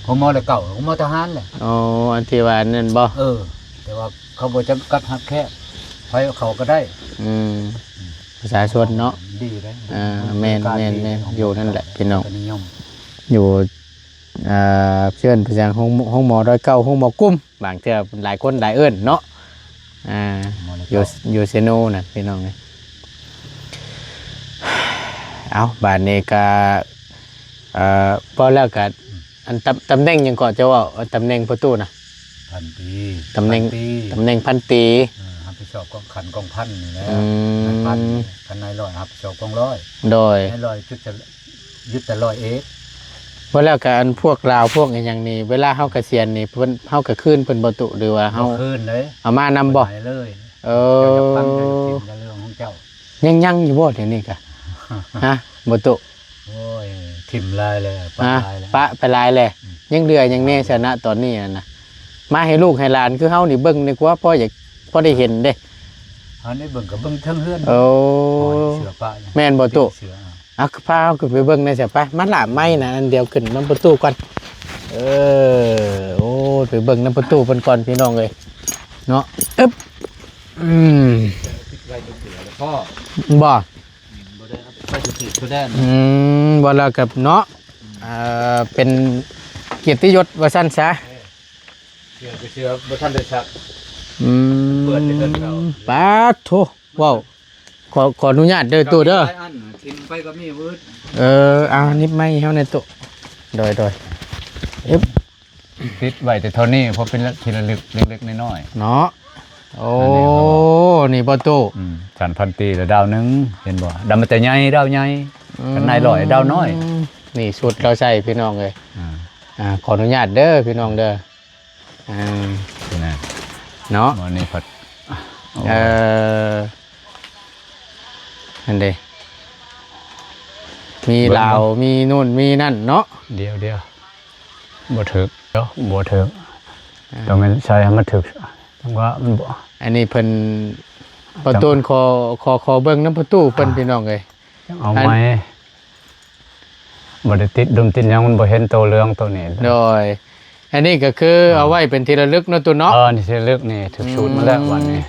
ໂຮງໝໍລະເກົ່າ ໂຮງໝໍທະຫານແຫຼະ ອໍ ອັນທີ່ວ່ານັ້ນບໍ່? ເອີ ແຕ່ວ່າເຂົາບໍ່ຈຳກັດຮັບແຄບ ໃຜເຂົ້າກໍໄດ້ ອືມ ປະຊາຊົນເນາະ ດີເດ້ ອ່າ ແມ່ນໆໆ ຢູ່ນັ້ນແຫຼະພີ່ນ້ອງ ກໍນິຍົມ ຢູ່ ອ່າ ເຊີນໄປທາງໂຮງ ໂຮງໝໍດອຍເກົ່າ ໂຮງໝໍກຸມ ບາງເທື່ອຫຼາຍຄົນຫຼາຍເອີ້ນເນາະ ອ່າ ຢູ່ ຢູ່ເຊໂນນັ້ນພີ່ນ້ອງເອີຍ ເອົ້າ ບາດນີ້ກະ ເອີ ເວົ້າແລ້ວກະ ອັນ ຕຳ ຕຳແໜ່ງຫຍັງເກາະ ເຈົ້າເວົ້າ ເອີ ຕຳແໜ່ງພໍ່ຕູ້ນະ? ພັນຕີ ຕຳແໜ່ງ ພັນຕີ ຕຳແໜ່ງພັນຕີ ເອີ ຮັບຜິດຊອບກອງ ຂັ້ນກອງພັນນີ້ແຫຼະ ອືມ ນາຍພັນ ຄັນນາຍຮ້ອຍ ຮັບຜິດຊອບກອງຮ້ອຍ ໂດຍ ນາຍຮ້ອຍຈຸດ ຍຶດແຕ່ຮ້ອຍເອກ ວ່າແລ້ວກະອັນພວກລາວພວກອີ່ຫຍັງນີ້ ເວລາເຮົາກະສຽນນີ້ ເພິ່ນ ເຮົາກະຄືນເພິ່ນບໍ່ຕຸ ຫຼືວ່າເຮົາ ບໍ່ຄືນເດ້ ເອົາມານຳບໍ່? ເອົາໄປເລີຍ ເອີ ເຈົ້າຢາກຟັງເຈົ້າຢາກຖິ້ມກະເລື່ອງຂອງເຈົ້າ ຍັງ ຍັງຢູ່ບໍ່ດຽວນີ້ກະ? ຮະ ບໍ່ຕຸ ໂອ້ຍ ຖິ້ມຫຼາຍແລ້ວ ປະ ປະຫຼາຍແລ້ວ ປະໄປຫຼາຍແລ້ວ ອືມ ຍັງເຫຼືອຫຍັງແດ່ຊະນະ ຕອນນີ້ຫັ້ນນະ ມາໃຫ້ລູກໃຫ້ຫຼານຄືເຮົານີ້ເບິ່ງດີກວ່າ ພໍຢາກ ພໍໄດ້ເຫັນເດ້ ເຮົາໄດ້ເບິ່ງກໍເບິ່ງເທິງເຮືອນ ໂອ້ ພໍໄດ້ເຊື່ ປະ ແມ່ນບໍ່ຕູ້? ເສືອ ອ່ະ ພາເຮົາຂຶ້ນໄປເບິ່ງແດ່ຊະ ໄປ ມາລາບໄມ້ນະ ອັນດຽວຂຶ້ນນຳປະຕູກ່ອນ. ເອີ ໂອ້ ໄປເບິ່ງນຳປະຕູເພິ່ນກ່ອນພີ່ນ້ອງເອີຍເນາະ. ອຶບ ອືມ ຕິດໄວ້ຢູ່ເສືອແລ້ວພໍ ບໍ່ ອືມ ບໍ່ໄດ້ເອົາໄປຢູ່ທີ່ໂຕແດນ ອືມ ບໍ່ ແລ້ວກໍເນາະ ເອີ ເປັນກຽດຕິຍົດວ່າຊັ້ນຊະ. ເອີ ເສືອກໍເສືອບໍ່ທັນໄດ້ຊັກ ອືມ ເປື້ອນຢູ່ເຮືອນເກົ່າ. ປາດໂທ ເວົ້າ ຂໍ ຂໍອະນຸຍາດເດີຕູ້ເດີ ຫຼາຍອັນ ຖິ້ມໄປກໍມີວືດ. ເອີ ເອົາ ໜິບໄມ້ໃຫ້ເຮົາແດ່ຕູ້ ໂດຍ ໂດຍ ອຶບ ຕິດໄວ້ແຕ່ເທົ່ານີ້ ເພາະເປັນທີ່ລະລຶກເລັກໆນ້ອຍໆເນາະ. ໂອ້ ອັນນີ້ບໍ່ຕູ້ ອືມ ສາມພັນປີລະດາວໜຶ່ງ ເຫັນບໍ່? ດາວມັນຈະໃຫຍ່ ດາວໃຫຍ່ ອືມ ຄັນນາຍຮ້ອຍດາວນ້ອຍ. ນີ້ຊຸດລາວໃສ່ພີ່ນ້ອງເອີຍ ອ່າ ອ່າ ຂໍອະນຸຍາດເດີພີ່ນ້ອງເດີ. ອ່າ ນີ້ນະ ເນາະ ອັນນີ້ພັດ ເອີ ຫັ້ນເດ ມີລາວ ມີນູ້ນມີນັ້ນເນາະ. ດຽວໆ ບໍ່ຖືກ ດຽວ ບໍ່ຖືກ ອ່າ ຕ້ອງແມ່ນໃສ່ໃຫ້ມັນຖືກ ຈັ່ງວ່າມັນບໍ່ ອັນນີ້ເພິ່ນ ປະຕູນ ຂໍ ຂໍ ຂໍເບິ່ງນຳປະຕູເພິ່ນ ອ່າ ພີ່ນ້ອງເອີຍ ເອົາໃໝ່ ບໍ່ໄດ້ຕິດດຸມຕິດຫຍັງ ມັນບໍ່ເຫັນໂຕເລື່ອງໂຕນີ້. ໂດຍ ອັນນີ້ກໍຄື ອ່າ ເອົາໄວ້ເປັນທີ່ລະລຶກເນາະ ຕູ້ເນາະ. ເອີ ທີ່ລະລຶກນີ້ຖືກສູດມາແລ້ວ ອືມ ວັນນີ້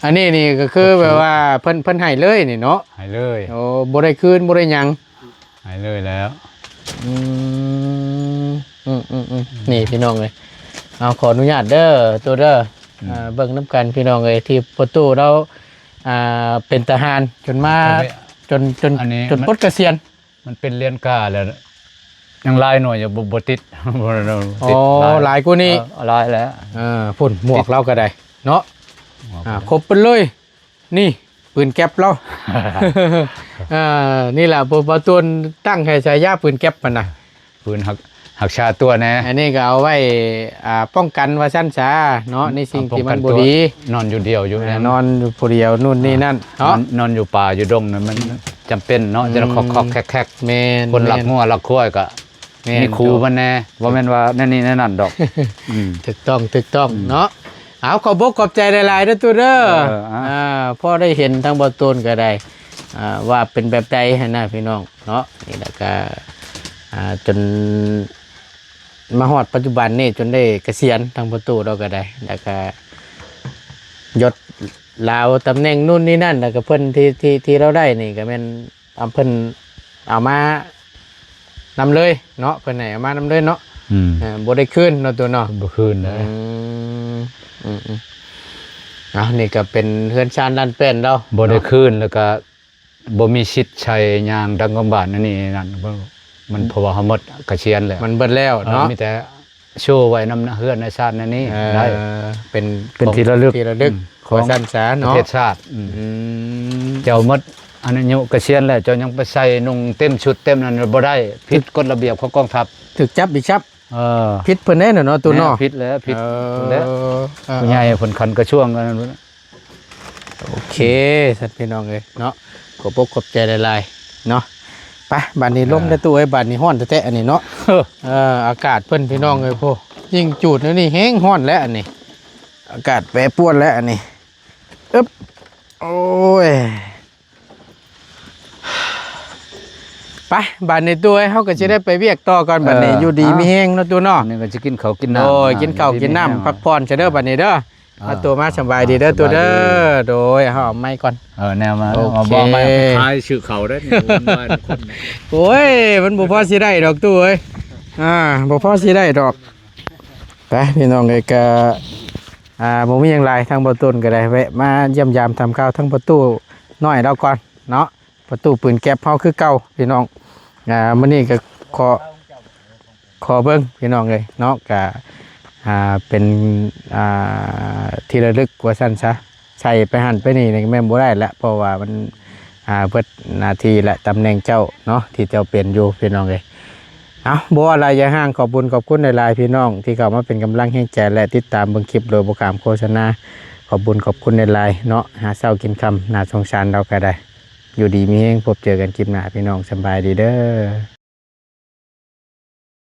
ອັນນີ້ນີ້ກໍຄືແບບວ່າເພິ່ນ ເພິ່ນໃຫ້ເລີຍນີ້ເນາະ ໃຫ້ເລີຍ. ໂອ້ ບໍ່ໄດ້ຄືນ ບໍ່ໄດ້ຫຍັງ ໃຫ້ເລີຍແລ້ວ. ອືມ ອືມໆໆ ນີ້ພີ່ນ້ອງເອີຍ ເອົາ ຂໍອະນຸຍາດເດີ ຕູ້ເດີ ອືມ ເອີ ເບິ່ງນຳກັນພີ່ນ້ອງເອີຍ ທີ່ພໍ່ຕູ້ລາວ ອ່າ ເປັນທະຫານຈົນມາ ຈົນ ຈົນ ອັນນີ້ ຈົນປົດກະສຽນ ມັນເປັນຫຼຽນກາແລ້ວ ຍັງຫຼາຍໜ່ວຍຢູ່ ບໍ່ ບໍ່ຕິດ ບໍ່ ບໍ່ຕິດ. ອໍ ຫຼາຍ ຫຼາຍກວ່ານີ້ ເອີ ຫຼາຍແລ້ວ. ເອີ ພຸ້ນ ໝວກລາວກໍໄດ້ເນາະ ໝວກ ອ່າ ກໍໄດ້ ຄົບເບິດເລີຍ. ນີ້ ປືນແກັບລາວ ເອີ ນີ້ແຫຼະ ບໍ່ ບໍ່ຕູນຕັ້ງໃຫ້ສາຍາປືນແກັບຫັ້ນນະ ປືນຮັກ ຮັກສາຕົວແດ່. ອັນນີ້ກໍເອົາໄວ້ ອ່າ ປ້ອງກັນວ່າຊັ້ນຊະເນາະ ໃນສິ່ງທີ່ມັນບໍ່ດີ ປ້ອງກັນຕົວ ນອນຢູ່ດຽວຢູ່ ເອີ ນອນຢູ່ຜູ້ດຽວ ນູ້ນນີ້ນັ້ນເນາະ ນອນ ນອນຢູ່ປ່າຢູ່ດົງນັ້ນ ມັນຈຳເປັນເນາະ ອືມ ຈະຄອກໆແຄກໆ. ແມ່ນ ຄົນລັກ ແມ່ນ ງົວລັກຄວາຍກໍ ແມ່ນ ມີຄູມັນແດ່ ບໍ່ແມ່ນວ່າແນວນີ້ແນວນັ້ນດອກ. ອືມ ຖືກຕ້ອງ ຖືກຕ້ອງ ອືມ ເນາະ. ເອົາ ຂອບອົກຂອບໃຈຫຼາຍໆເດີຕູ້ເດີ ເອີ ອ່າ ອ່າ ພໍໄດ້ເຫັນທາງບ່າວຕູນກໍໄດ້ ອ່າ ວ່າເປັນແບບໃດຫັ້ນນະພີ່ນ້ອງເນາະ. ນີ້ແຫຼະກໍ ອ່າ ຈົນມາຮອດປັດຈຸບັນນີ້ ຈົນໄດ້ກະສຽນ ທາງພໍ່ຕູ້ເຮົາກໍໄດ້ ແລ້ວກໍຍົດລາວ ຕຳແໜ່ງນູ້ນນີ້ນັ້ນ ແລ້ວກໍເພິ່ນທີ່ ທີ່ ທີ່ລາວໄດ້ນີ້ກໍແມ່ນ ເອົາ ເພິ່ນເອົາມານຳເລີຍເນາະ ເພິ່ນໃຫ້ເອົາມານຳເລີຍເນາະ. ອືມ ເອີ ບໍ່ໄດ້ຄືນເນາະ ຕູ້ເນາະ ບໍ່ຄືນເລີຍ. ອືມ ອືມໆ ເອົາ ນີ້ກໍເປັນເຮືອນຊານລ້ານແປ້ນລາວ ບໍ່ໄດ້ ເນາະ ຄືນ ແລ້ວກໍບໍ່ມີສິດໃຊ້ຍ່າງທາງກຳບ້ານອັນນີ້ນັ້ນ ມັນ ອືມ ເພາະວ່າເຮົາໝົດກະສຽນແລ້ວ ມັນເບິດແລ້ວເນາະ ເອີ ມີແຕ່ ໂຊໄວ້ນຳເຮືອນໃນຊາດໃນນີ້ ເອີ ໄດ້ ເປັນ ເປັນທີ່ລະລຶກ ທີ່ລະລຶກ ອືມ ຂອງ ວ່າຊັ້ນຊະເນາະ ປະເທດຊາດ. ອືມ ອືມ ເຈົ້າໝົດອາຍຸກະສຽນແລ້ວ ເຈົ້າຍັງໄປໃສ່ນຸ່ງເຕັມຊຸດເຕັມນັ້ນບໍ່ໄດ້ ຜິດກົດລະບຽບຂອງກອງທັບ ຖືກຈັບອີກຊັບ. ເອີ ຜິດເພິ່ນແດ່ເນາະ ຕູ້ເນາະ ຜິດແລ້ວ ຜິດ ເອີ ແລ້ວ ເອີ ຜູ້ໃຫຍ່ເພິ່ນ ຂັ້ນກະຊວງອັນນັ້ນ. ໂອເຄ ຊັ້ນພີ່ນ້ອງເອີຍເນາະ ຂອບອົກຂອບໃຈຫຼາຍໆເນາະ. ໄປ ບາດນີ້ລົງ ເອີ ແລ້ວຕູ້ເອີຍ ບາດນີ້ຮ້ອນແທ້ໆອັນນີ້ເນາະ. ເອີ ອາກາດເພິ່ນພີ່ນ້ອງເອີຍ ໂອ້ ຍິ່ງຈູດແນວນີ້ແຮງຮ້ອນແລ້ວອັນນີ້ ອາກາດແປປວນແລ້ວອັນນີ້. ອຶບ ໂອ້ຍ ໄປ ບາດນີ້ຕູ້ເອີຍ ເຮົາກໍຊິໄດ້ໄປວຽກຕໍ່ກ່ອນ ບາດນີ້ ເອີ ຢູ່ດີມີແຮງເນາະ ຕູ້ເນາະ. ນີ້ກໍຊິກິນເຂົ້າກິນນ້ຳ ໂອ້ຍ ກິນເຂົ້າກິນນ້ຳ ເອີ ພັກຜ່ອນຊະເດີ ບາດນີ້ເດີ. ອ່າ ມາຕູ້ມາ ສະບາຍດີເດີ ອ່າ ຕູ້ເດີ ສະບາຍດີ. ໂດຍ ເຮົາເອົາໄມ້ກ່ອນ ເອີ ແນວມາ ໂອເຄ ເອົາບໍ່ໄມ້ໄປຂາຍຊື້ເຂົ້າເດີ ນີ້ ໂອ້ຍ ມັນບໍ່ພໍຊິໄດ້ດອກ ຕູ້ເອີຍ ອ່າ ບໍ່ພໍຊິໄດ້ດອກ. ໄປ ພີ່ນ້ອງເອີຍ ກະ ອ່າ ບໍ່ມີຫຍັງຫຼາຍ ທາງບ່າວຕູນກໍໄດ້ແວະມາຢ້ຽມຢາມຖາມຂ່າວທາງພໍ່ຕູ້ນ້ອຍລາວກ່ອນເນາະ. ພໍ່ຕູ້ປືນແກັບເຮົາຄືເກົ່າ ພີ່ນ້ອງ. ອ່າ ມື້ນີ້ກໍຂໍ ຂໍເບິ່ງ ພີ່ນ້ອງເອີຍເນາະ ກະ ອ່າ ເປັນ ອ່າ ທີ່ລະລຶກວ່າຊັ້ນຊະ ໃສ່ໄປຫັ້ນໄປນີ້ນີ້ແມ່ນບໍ່ໄດ້ລະ ເພາະວ່າມັນ ອ່າ ເບິດໜ້າທີ່ ແລະ ຕຳແໜ່ງເຈົ້າເນາະ ທີ່ເຈົ້າເປັນຢູ່ ພີ່ນ້ອງເອີຍ. ເອົາ ບໍ່ວ່າຫຼາຍຢ່າຫ່າງ ຂອບບຸນຂອບຄຸນຫຼາຍໆ ພີ່ນ້ອງທີ່ເຂົ້າມາເປັນກຳລັງແຮງໃຈ ແລະ ຕິດຕາມເບິ່ງຄລິບໂດຍບໍ່ຂ້າມໂຄສະນາ. ຂອບບຸນຂອບຄຸນຫຼາຍໆເນາະ ຫາເຊົ້າກິນຄ່ຳ ໜ້າສົງສານລາວກໍໄດ້. ຢູ່ດີມີແຮງ ພົບເຈີກັນຄລິບໜ້າ ພີ່ນ້ອງ ສະບາຍດີເດີ.